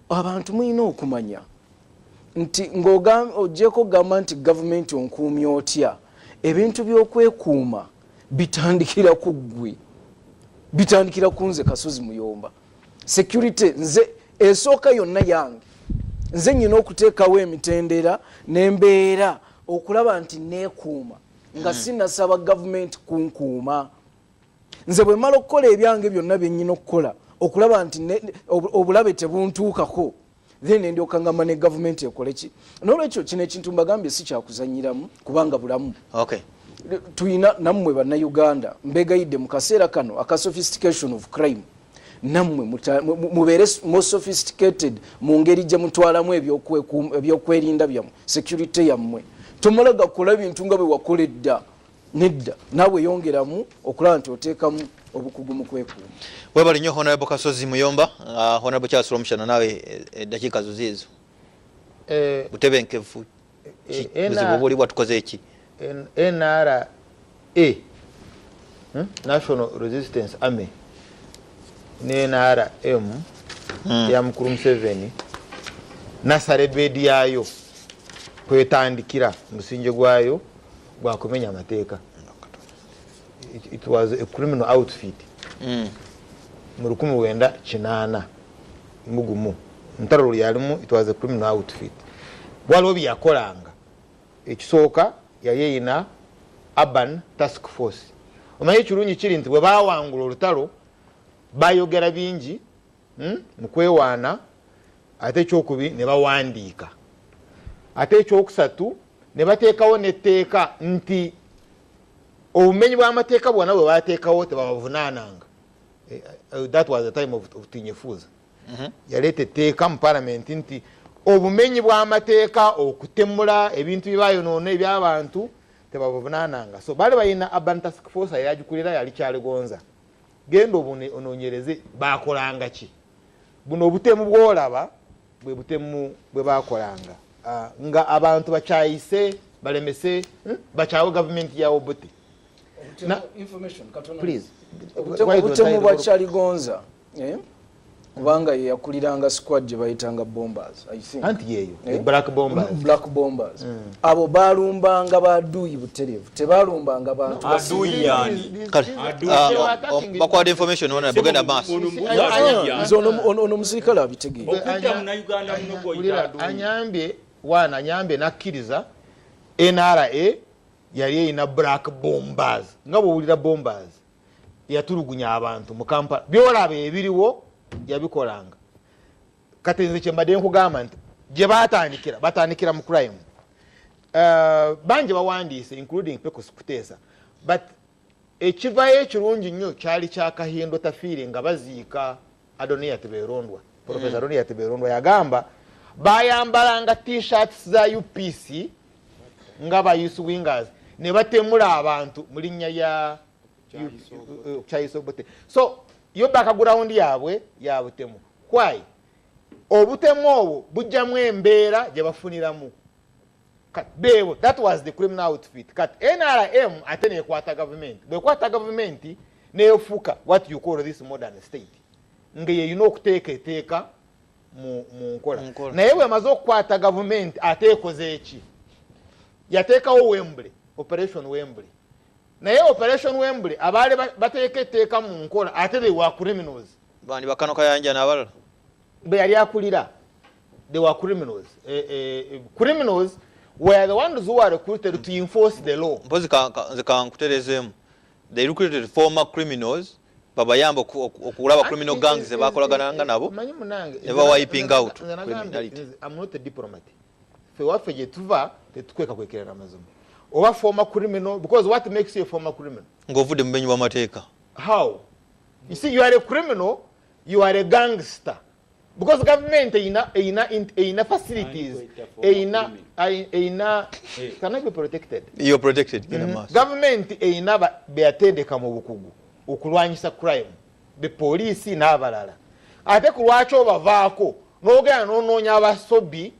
abantu mulina okumanya nti ogyeko okugamba nti gavumenti onkuumya otya, ebintu by'okwekuuma bitandikira ku ggwe, bitandikira ku nze Kasozi Muyomba. Security nze esooka yonna yange, nze nyina okuteekawo emitendera n'embeera okulaba nti neekuuma nga sinasaba gavumenti kunkuuma. Nze bwe mmala okukola ebyange byonna byenyina okukola okulaba nti obulabe tebuntuukako, then ndyoka ngamba ne gavumenti ekole ki. Nolwekyo kino ekintu mbagambye si kyakuzanyiramu, kubanga bulamu. Tuyina nammwe Bannayuganda, mbegayidde, mu kaseera kano aka sophistication of crime, nammwe mubeere more sophisticated mu ngeri gye mutwalamu ebyokwerinda byammwe, security yammwe. Tomala gakola bintu nga bwe wakola edda, nedda, naawe yongeramu okulaba nti oteekamu obukugu mu kwekuuma. Webale nnyo, Honorable Kasozi Muyomba. Honorable Charles Rwomushana, naawe eddakiika zo ziizo. Butebenkevu, buzibu buli bwatukoze eki? NRA, National Resistance Army, ne NRM ya mukulu Museveni, nasarebedi yayo kwetandikira musingi gwayo gwakumenya amateeka. It was a criminal outfit. Mu 1981 ntalo yalimu, it was a criminal outfit. Waliwo byeyakolanga. Ekisooka, yali eyina Urban Task Force. Omanyi ekirungi kiri nti bwe bawangula olutalo bayogera bingi, mu kwewaana, ate ekyokubi ne bawandiika, ate ekyokusatu ne bateekawo netteeka nti obumenyi bw'amateeka bwonna bwe bateekawo tebabavunaananga. That was the time of Tinyefuza. Yaleeta etteeka mu palamenti nti obumenyi bw'amateeka, okutemula ebintu byebayonoona ebyabantu, tebabavunaananga. So baali balina Urban Task Force, yagikulira yali Kyaligonza. Genda onoonyereze bakolanga ki. Buno obutemu bwolaba bwe butemu bwe bakolanga, nga abantu bakyayise balemese, bakyawe gavumenti ya Obote. Please. Obutemu bwa Kyaligonza, eh? Kubanga ye yakuliranga squad gye bayitanga Bombers, I think. Anti yeeyo, eh? Black Bombers. Black Bombers. Abo balumbanga baduyi butereevu, tebalumbanga bantu. Aduyi yani? Bakwada information ona bugenda maaso. Nze ono omusirikale abitegeera. Okutta Munnayuganda muno gw'oyita aduyi. Anyambye wana, anyambye nakkiriza NRA yali erina Black Bombers, nga bwowulira bombers yatulugunya abantu mu Kampala. Byolaba ebiriwo yabikolanga. Kati nze kyembadde nkugamba nti gye batandikira, batandikira mu crime. Bangi bawandiise, including Pecos Kuteesa, but ekivayo ekirungi nnyo kyali kya Kahindo Tafiire nga baziika Adonia Tiberondwa. Professor Adonia Tiberondwa yagamba bayambalanga T-shirts za UPC nga ba youth wingers ne batemula abantu mu linnya lya Kyayiso Obote. So yo background yaabwe ya butemu. Why? Obutemu obwo bujjamu embeera gye bafuniramu. Beebo, that was the criminal outfit. Kati NRM ate nekwata gavumenti. Bwekwata gavumenti nefuuka what you call this modern state, nga yeyina okuteeka eteeka mu nkola. Naye bwemaze okukwata gavumenti ate ekoze eki? Yateekawo Wembley, Operation Wembley. Naye Operation Wembley abaali bateeka etteeka mu nkola ate they were criminals. Bandi bakano Kayanja n'abalala. Bwe yali akulira, they were criminals. Criminals were the ones who were recruited to enforce the law. Mpozi nze kankuterezeemu, they recruited former criminals babayamba okulaba criminal gangs ze bakolagananga nabo Manyi munange, ne ba wiping out nze nagambye, criminality. I'm not a diplomat. Ffe waffe gye tuva tetukweka kwekerera amazima. Oba former criminal, because what makes you a former criminal? Ng'ovudde mu bumenyi bw'amateeka. How? You see, you are a criminal, you are a gangster, because government eyina facilities, eyina cannot be protected. You're protected. Genda maaso. Government eyina beyatendeka mu bukugu okulwanyisa crime, be poliisi n'abalala. Ate ku lwaki obavaako n'ogenda n'onoonya abasobi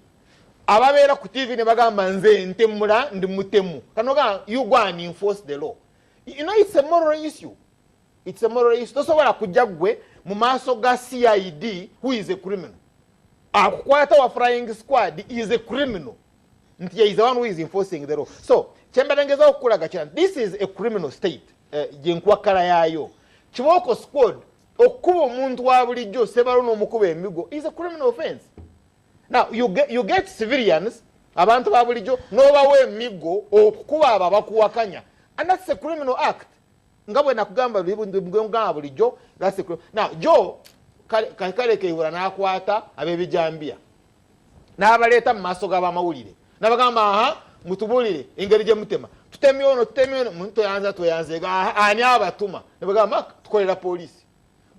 ababeera ku TV ne bagamba nze ntemula, ndi mutemu? Kanogamba you go and enforce the law. You know, it's a moral issue, it's a moral issue. Tosobola kujja ggwe mu maaso ga CID, who is a criminal, akukwata wa flying squad is a criminal, nti is the one who is enforcing the law. So kyembadde ngezaho okukulaga kira, this is a criminal state. Gyenkwakala yaayo kibooko squad okukuba omuntu wa bulijjo sebalo n'omukuba emigo is a criminal offense. Now you get civilians, abantu ba bulijjo, n'obawa emigo okukuba abo abakuwakanya, and that's a criminal act. Nga bwe nakugamba, bwengamba bulijjo, that's a now jo kale Kayihura n'akwata ab'ebijambiya n'abaleeta mu maaso g'abamawulire n'abagamba, aha, mutubulire engeri gye mutema, tutemye ono, tutemye ono, muntu toyanza toyanzega, aha, ani abatuma? Ne bagamba tukolera poliisi,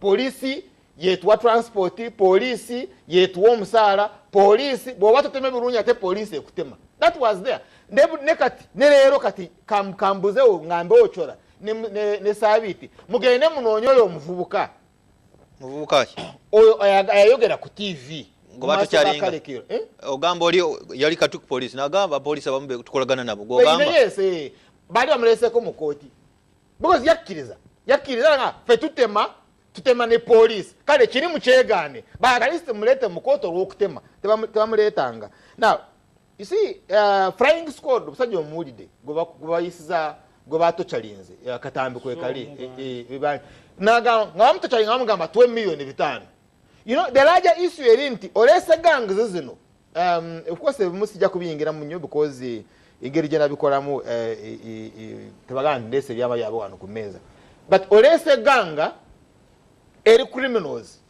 poliisi yetuwa transport, poliisi yetuwa omusaala, poliisi bw'oba totema birungi ate poliisi ekutema. That was there. Ne kati ne leero kati kambuzewo ngambe Ochola ne Sabiiti, mugende munoonye oyo omuvubuka. Muvubuka ki? Oyo ayayogera ku TV. Ngoba tokyalinga eh? Ogamba oli yali katu ku poliisi nagamba poliisi abamu tukolagana nabo gwogamba. Yes, eh. Bali bamuleseko mu kooti because yakkiriza yakkiriza nga fe tutema tutema ne poliisi, kale kiri mukyegaane bakalisi temulete mu kooti olw'okutema tebamuleetanga. Now you see, flying squad omusajja omuwulidde gwe bayisiza gwe batokyalinze katambi kwekali nga bamutokyalinga bamugamba tuwe 5 million. You know, the larger issue eri nti oleese gangs zino. Of course ebimu sijja kubiyingiramu nnyo because engeri gye nabikolamu tebagamba nti ndeese ebyama byabwe wano ku mmeeza, but oleese gang eri criminals.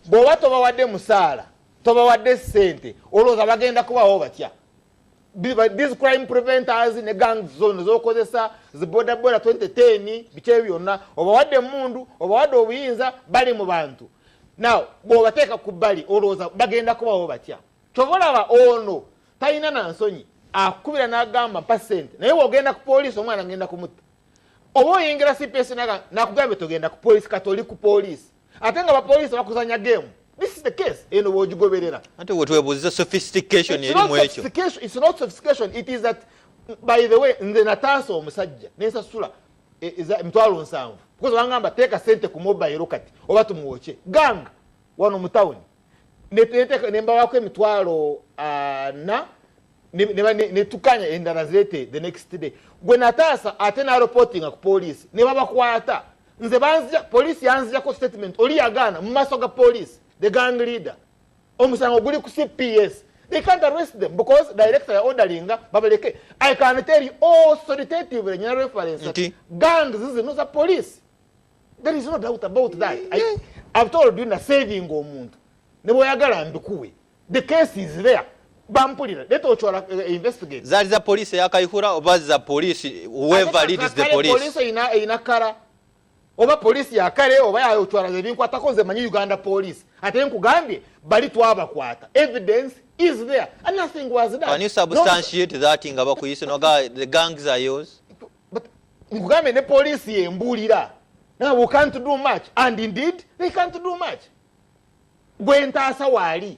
Bw'oba tobawadde musaala, tobawadde ssente, olowooza bagenda kubawo batya? These crime preventers ne gangs zone zokozesa zibodaboda 2010 biki ebyo byonna, obawadde emundu, obawadde obuyinza, bali mu bantu. Now bw'obateeka ku bbali, olowooza bagenda kubawo batya? Kyova olaba ono talina na nsonyi, akubira n'agamba mpa ssente, naye bw'ogenda ku poliisi omwana ngenda kumutta, oba oyingira CPS nakugambye togenda ku poliisi, kati oli ku poliisi ate nga bapoliisi bakuzanya game. This is the case eno bw'ogigoberera. Ate wetwebuuziza sophistication erimu ekyo. It's not sophistication, it is that, by the way, nze nataasa omusajja nensasula 70,000 because bangamba teeka sente ku mobile kati oba tumwoke gang wano mu tawuni, nembawako 40,000 netukanya endala zirete the next day. Gwe nataasa ate nareportinga ku poliisi ne babakwata. Nze banzija poliisi yanzijako statement, oli yagaana mu maaso ga poliisi, the gang leader. Omusango guli ku CPS. They can't arrest them because director ya orderinga babaleke. I can tell you authoritatively, nyina reference. Nti? Gangs zino za police, there is no doubt about that. I've told you na saving omuntu ne bweyagala mbikuwe, the case is there, bampulira leta Ochola investigate. Zaali za poliisi eyakayihura oba za poliisi, whoever leads the police? Poliisi erina kala, oba poliisi yakale oba ya Ochola, ebinkwatako nze manyi Uganda Police. Ate nkugambye bali twabakwata, evidence is there and nothing was done. Can you substantiate that nga bakuyise noga the gangs are yours? But nkugambye ne poliisi yembuulira. Now we can't do much, and indeed they can't do much. Gwe ntaasa waali,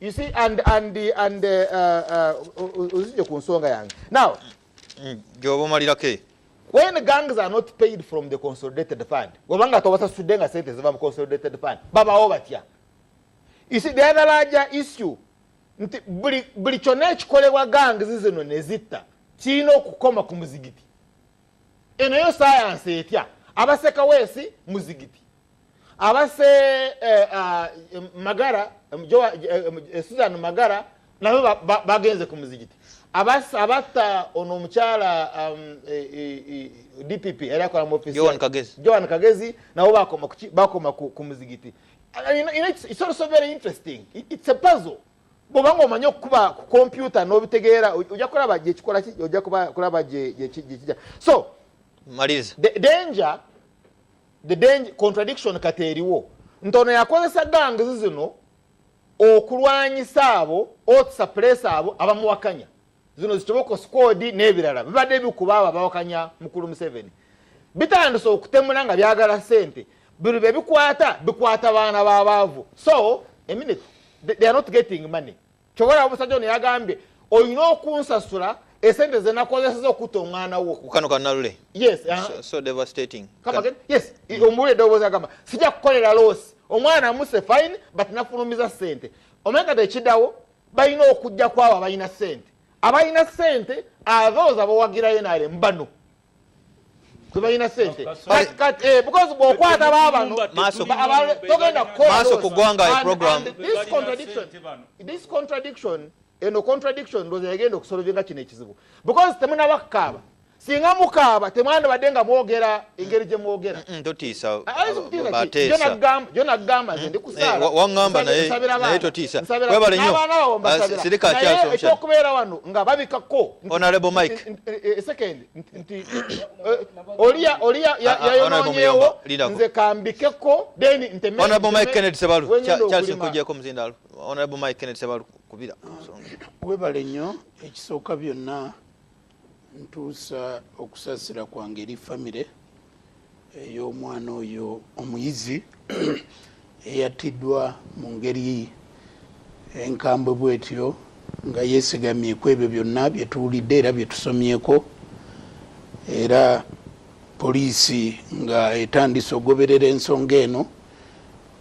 you see, and ozijje ku nsonga yange now. Gyoba omalirako. When gangs are not paid from the consolidated fund, obanga tobasasudde nga sente ziva mu consolidated fund, babawo batya? You see, the other larger issue nti buli kyonna ekikolebwa gangs zino ne zitta kirina okukoma ku muzigiti. Eno yo sayansi etya? Abase Kaweesi muzigiti, abase Magara, Susan Magara nabo bagenze ku muzigiti, abatta ono omukyala DPP yali akola mu office. Joan Kagezi. Joan Kagezi nabo bakoma ku bakoma ku muzigiti. It's also very interesting. It's a puzzle. Bw'obanga omanyi okukuba ku computer n'obitegeera, ojja kulaba gye kikola ki, ojja kulaba gye kijja. So maliriza. The danger contradiction kati eriwo nti ono yakozesa gangs zino okulwanyisa abo, otusuppress abo abamuwakanya, zino zitoboko squad n'ebirala bibadde bikuba abo abawakanya mukulu Museveni, bitandise okutemula nga byagala sente. Buli bye bikwata bikwata baana b'abaavu. So a minute, they are not getting money. Kyobola omusajja ono yagambye olina okunsasula esente zenakozeseza okutta omwana wo. Kano kanalule. Yes. So devastating. Come again? Yes, omuwulire eddoboozi agamba sijja kukolera loss, omwana amuse fine, but nafulumiza sente. Omanyi kati ekiddawo balina okujja kwabo abalina sente, abalina sente abooza bawagirayo NRM bano tebalina sente. Because bw'okwata baabano togenda kukola Maaso loss. ku ggwanga program. And this contradiction eno contradiction ndowooza yagenda okusolvinga kino ekizibu because temunaba kukaaba. Singa mukaaba temwandibadde nga mwogera engeri gye mwogera. Totiisa. Ayinza okutiisa ki? Bateesa. Gyo nagamba nze ndi kusaala. Waŋŋamba naye Nsabira naye abaana. totiisa. Nsabira Webale nnyo. n'abaana abo mbasabira. Sirika Naye Charles Omushana. ekyokubeera wano nga babikako Honorable Mike. Second nti oli Honorable yayononyeewo Muyomba, lindako. nze kambikeko then Honorable Mike Kennedy Sebalu. wengenda Charles okulima. nkugyeko muzindaalo. Honorable Mike Kennedy Sebalu, kubira. Webale nnyo. Ekisooka byonna, ntuusa okusaasira kwange eri famire ey'omwana oyo omuyizi eyattiddwa mu ngeri Enkambwe bwetyo nga yeesigamye ku ebyo byonna bye tuwulidde era bye tusomyeko, era poliisi nga etandise okugoberera ensonga eno,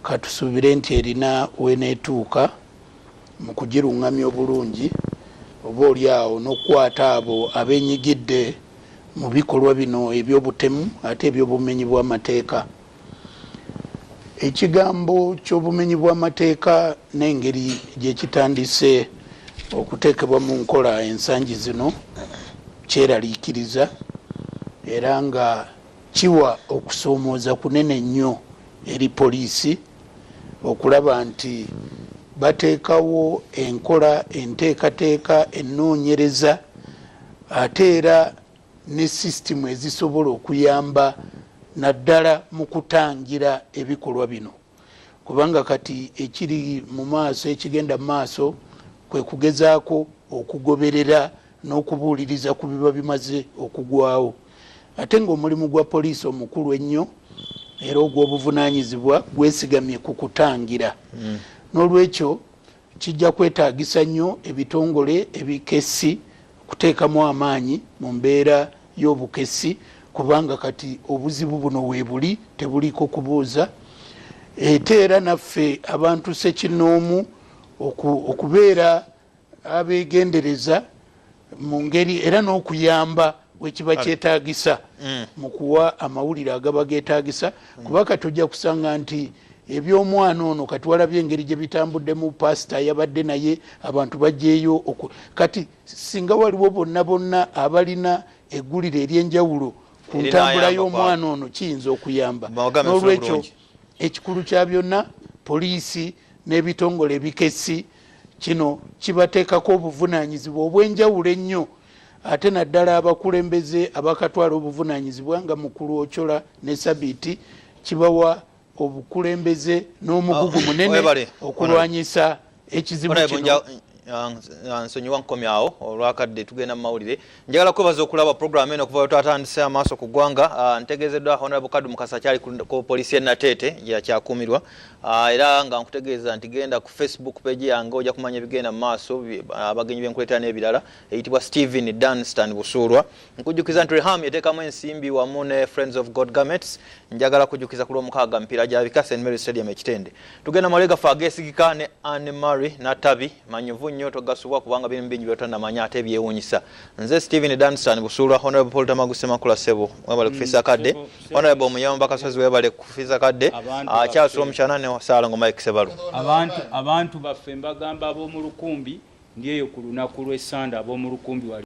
katusuubire nti erina weneetuuka mu kugirungamya obulungi, oba oli awo n'okukwata abo abenyigidde mu bikolwa bino eby'obutemu ate eby'obumenyi bw'amateeka. Ekigambo ky'obumenyi bw'amateeka n'engeri gye kitandise okuteekebwa mu nkola ensangi zino kyeraliikiriza era nga kiwa okusoomooza kunene nnyo eri poliisi okulaba nti bateekawo enkola, enteekateeka, ennoonyereza ate era ne sisitimu ezisobola okuyamba naddala mu kutangira ebikolwa bino, kubanga kati ekiri mu maaso, ekigenda mu maaso kwe kugezaako okugoberera n'okubuuliriza ku biba bimaze okugwawo, ate ng'omulimu gwa poliisi omukulu ennyo era ogw'obuvunaanyizibwa gwesigamye ku kutangira. N'olwekyo kijja kwetaagisa nnyo ebitongole ebikessi okuteekamu amaanyi mu mbeera y'obukessi, kubanga kati obuzibu buno weebuli, tebuliiko kubuuza. Ate era naffe abantu ssekinnoomu okubeera abeegendereza mu ngeri era n'okuyamba wekiba kyetaagisa mu kuwa amawulire agaba geetaagisa, kuba kati ojja kusanga nti eby'omwana ono kati walabye engeri gye bitambuddemu, pasita yabadde naye, abantu bajjeeyo. Kati singa waliwo bonna bonna abalina eggulire ery'enjawulo ku ntambula y'omwana ono, kiyinza okuyamba. N'olwekyo ekikulu kya byonna, poliisi n'ebitongole ebikessi kino kibateekako obuvunaanyizibwa obw'enjawulo ennyo, ate naddala abakulembeze abakatwala obuvunaanyizibwa nga mukulu Ochola ne Sabiiti, kibawa obukulembeze n'omugugu munene okulwanyisa ekizibu kino. Nsonyiwa nkomyawo olwakadde, tugenda mu mawulire. Njagala kwebaza okulaba programu eno okuva twatandise Amaaso ku Ggwanga. Ntegeezeddwa Honorable Kadu Mukasa kyali ku poliisi ye Nateete yakyakuumirwa, era nga nkutegeeza nti genda ku Facebook page yange, ojja kumanya ebigenda mu maaso, abagenyi benkuleetera n'ebirala, eyitibwa Stephen Danstan Busuulwa. Nkujjukiza nti Reham yateekamu ensimbi wamu ne Friends of God Garments. Njagala kujjukiza ku Lwomukaaga mipiira gya bika, St Mary Stadium Ekitende. Tugenda mawulire gaffe ageesigika ne Anne Mary Natabi, manyuvu nnyo, togasubwa kubanga birimu bingi byotanamanya ate byewuunyisa. Nze Stephen Danstan Busuulwa. Honorable Paul Tamagu Semakula, ssebo webale kufiisa kadde. Honorable Muyamba Kasozi, webale kufiisa kadde. Charles Omukyana ne Saalongo Mike Sebalu. Abantu baffe, mbagamba ab'omu Lukumbi, ndi eyo ku lunaku lw'Essande, ab'omu Lukumbi wali.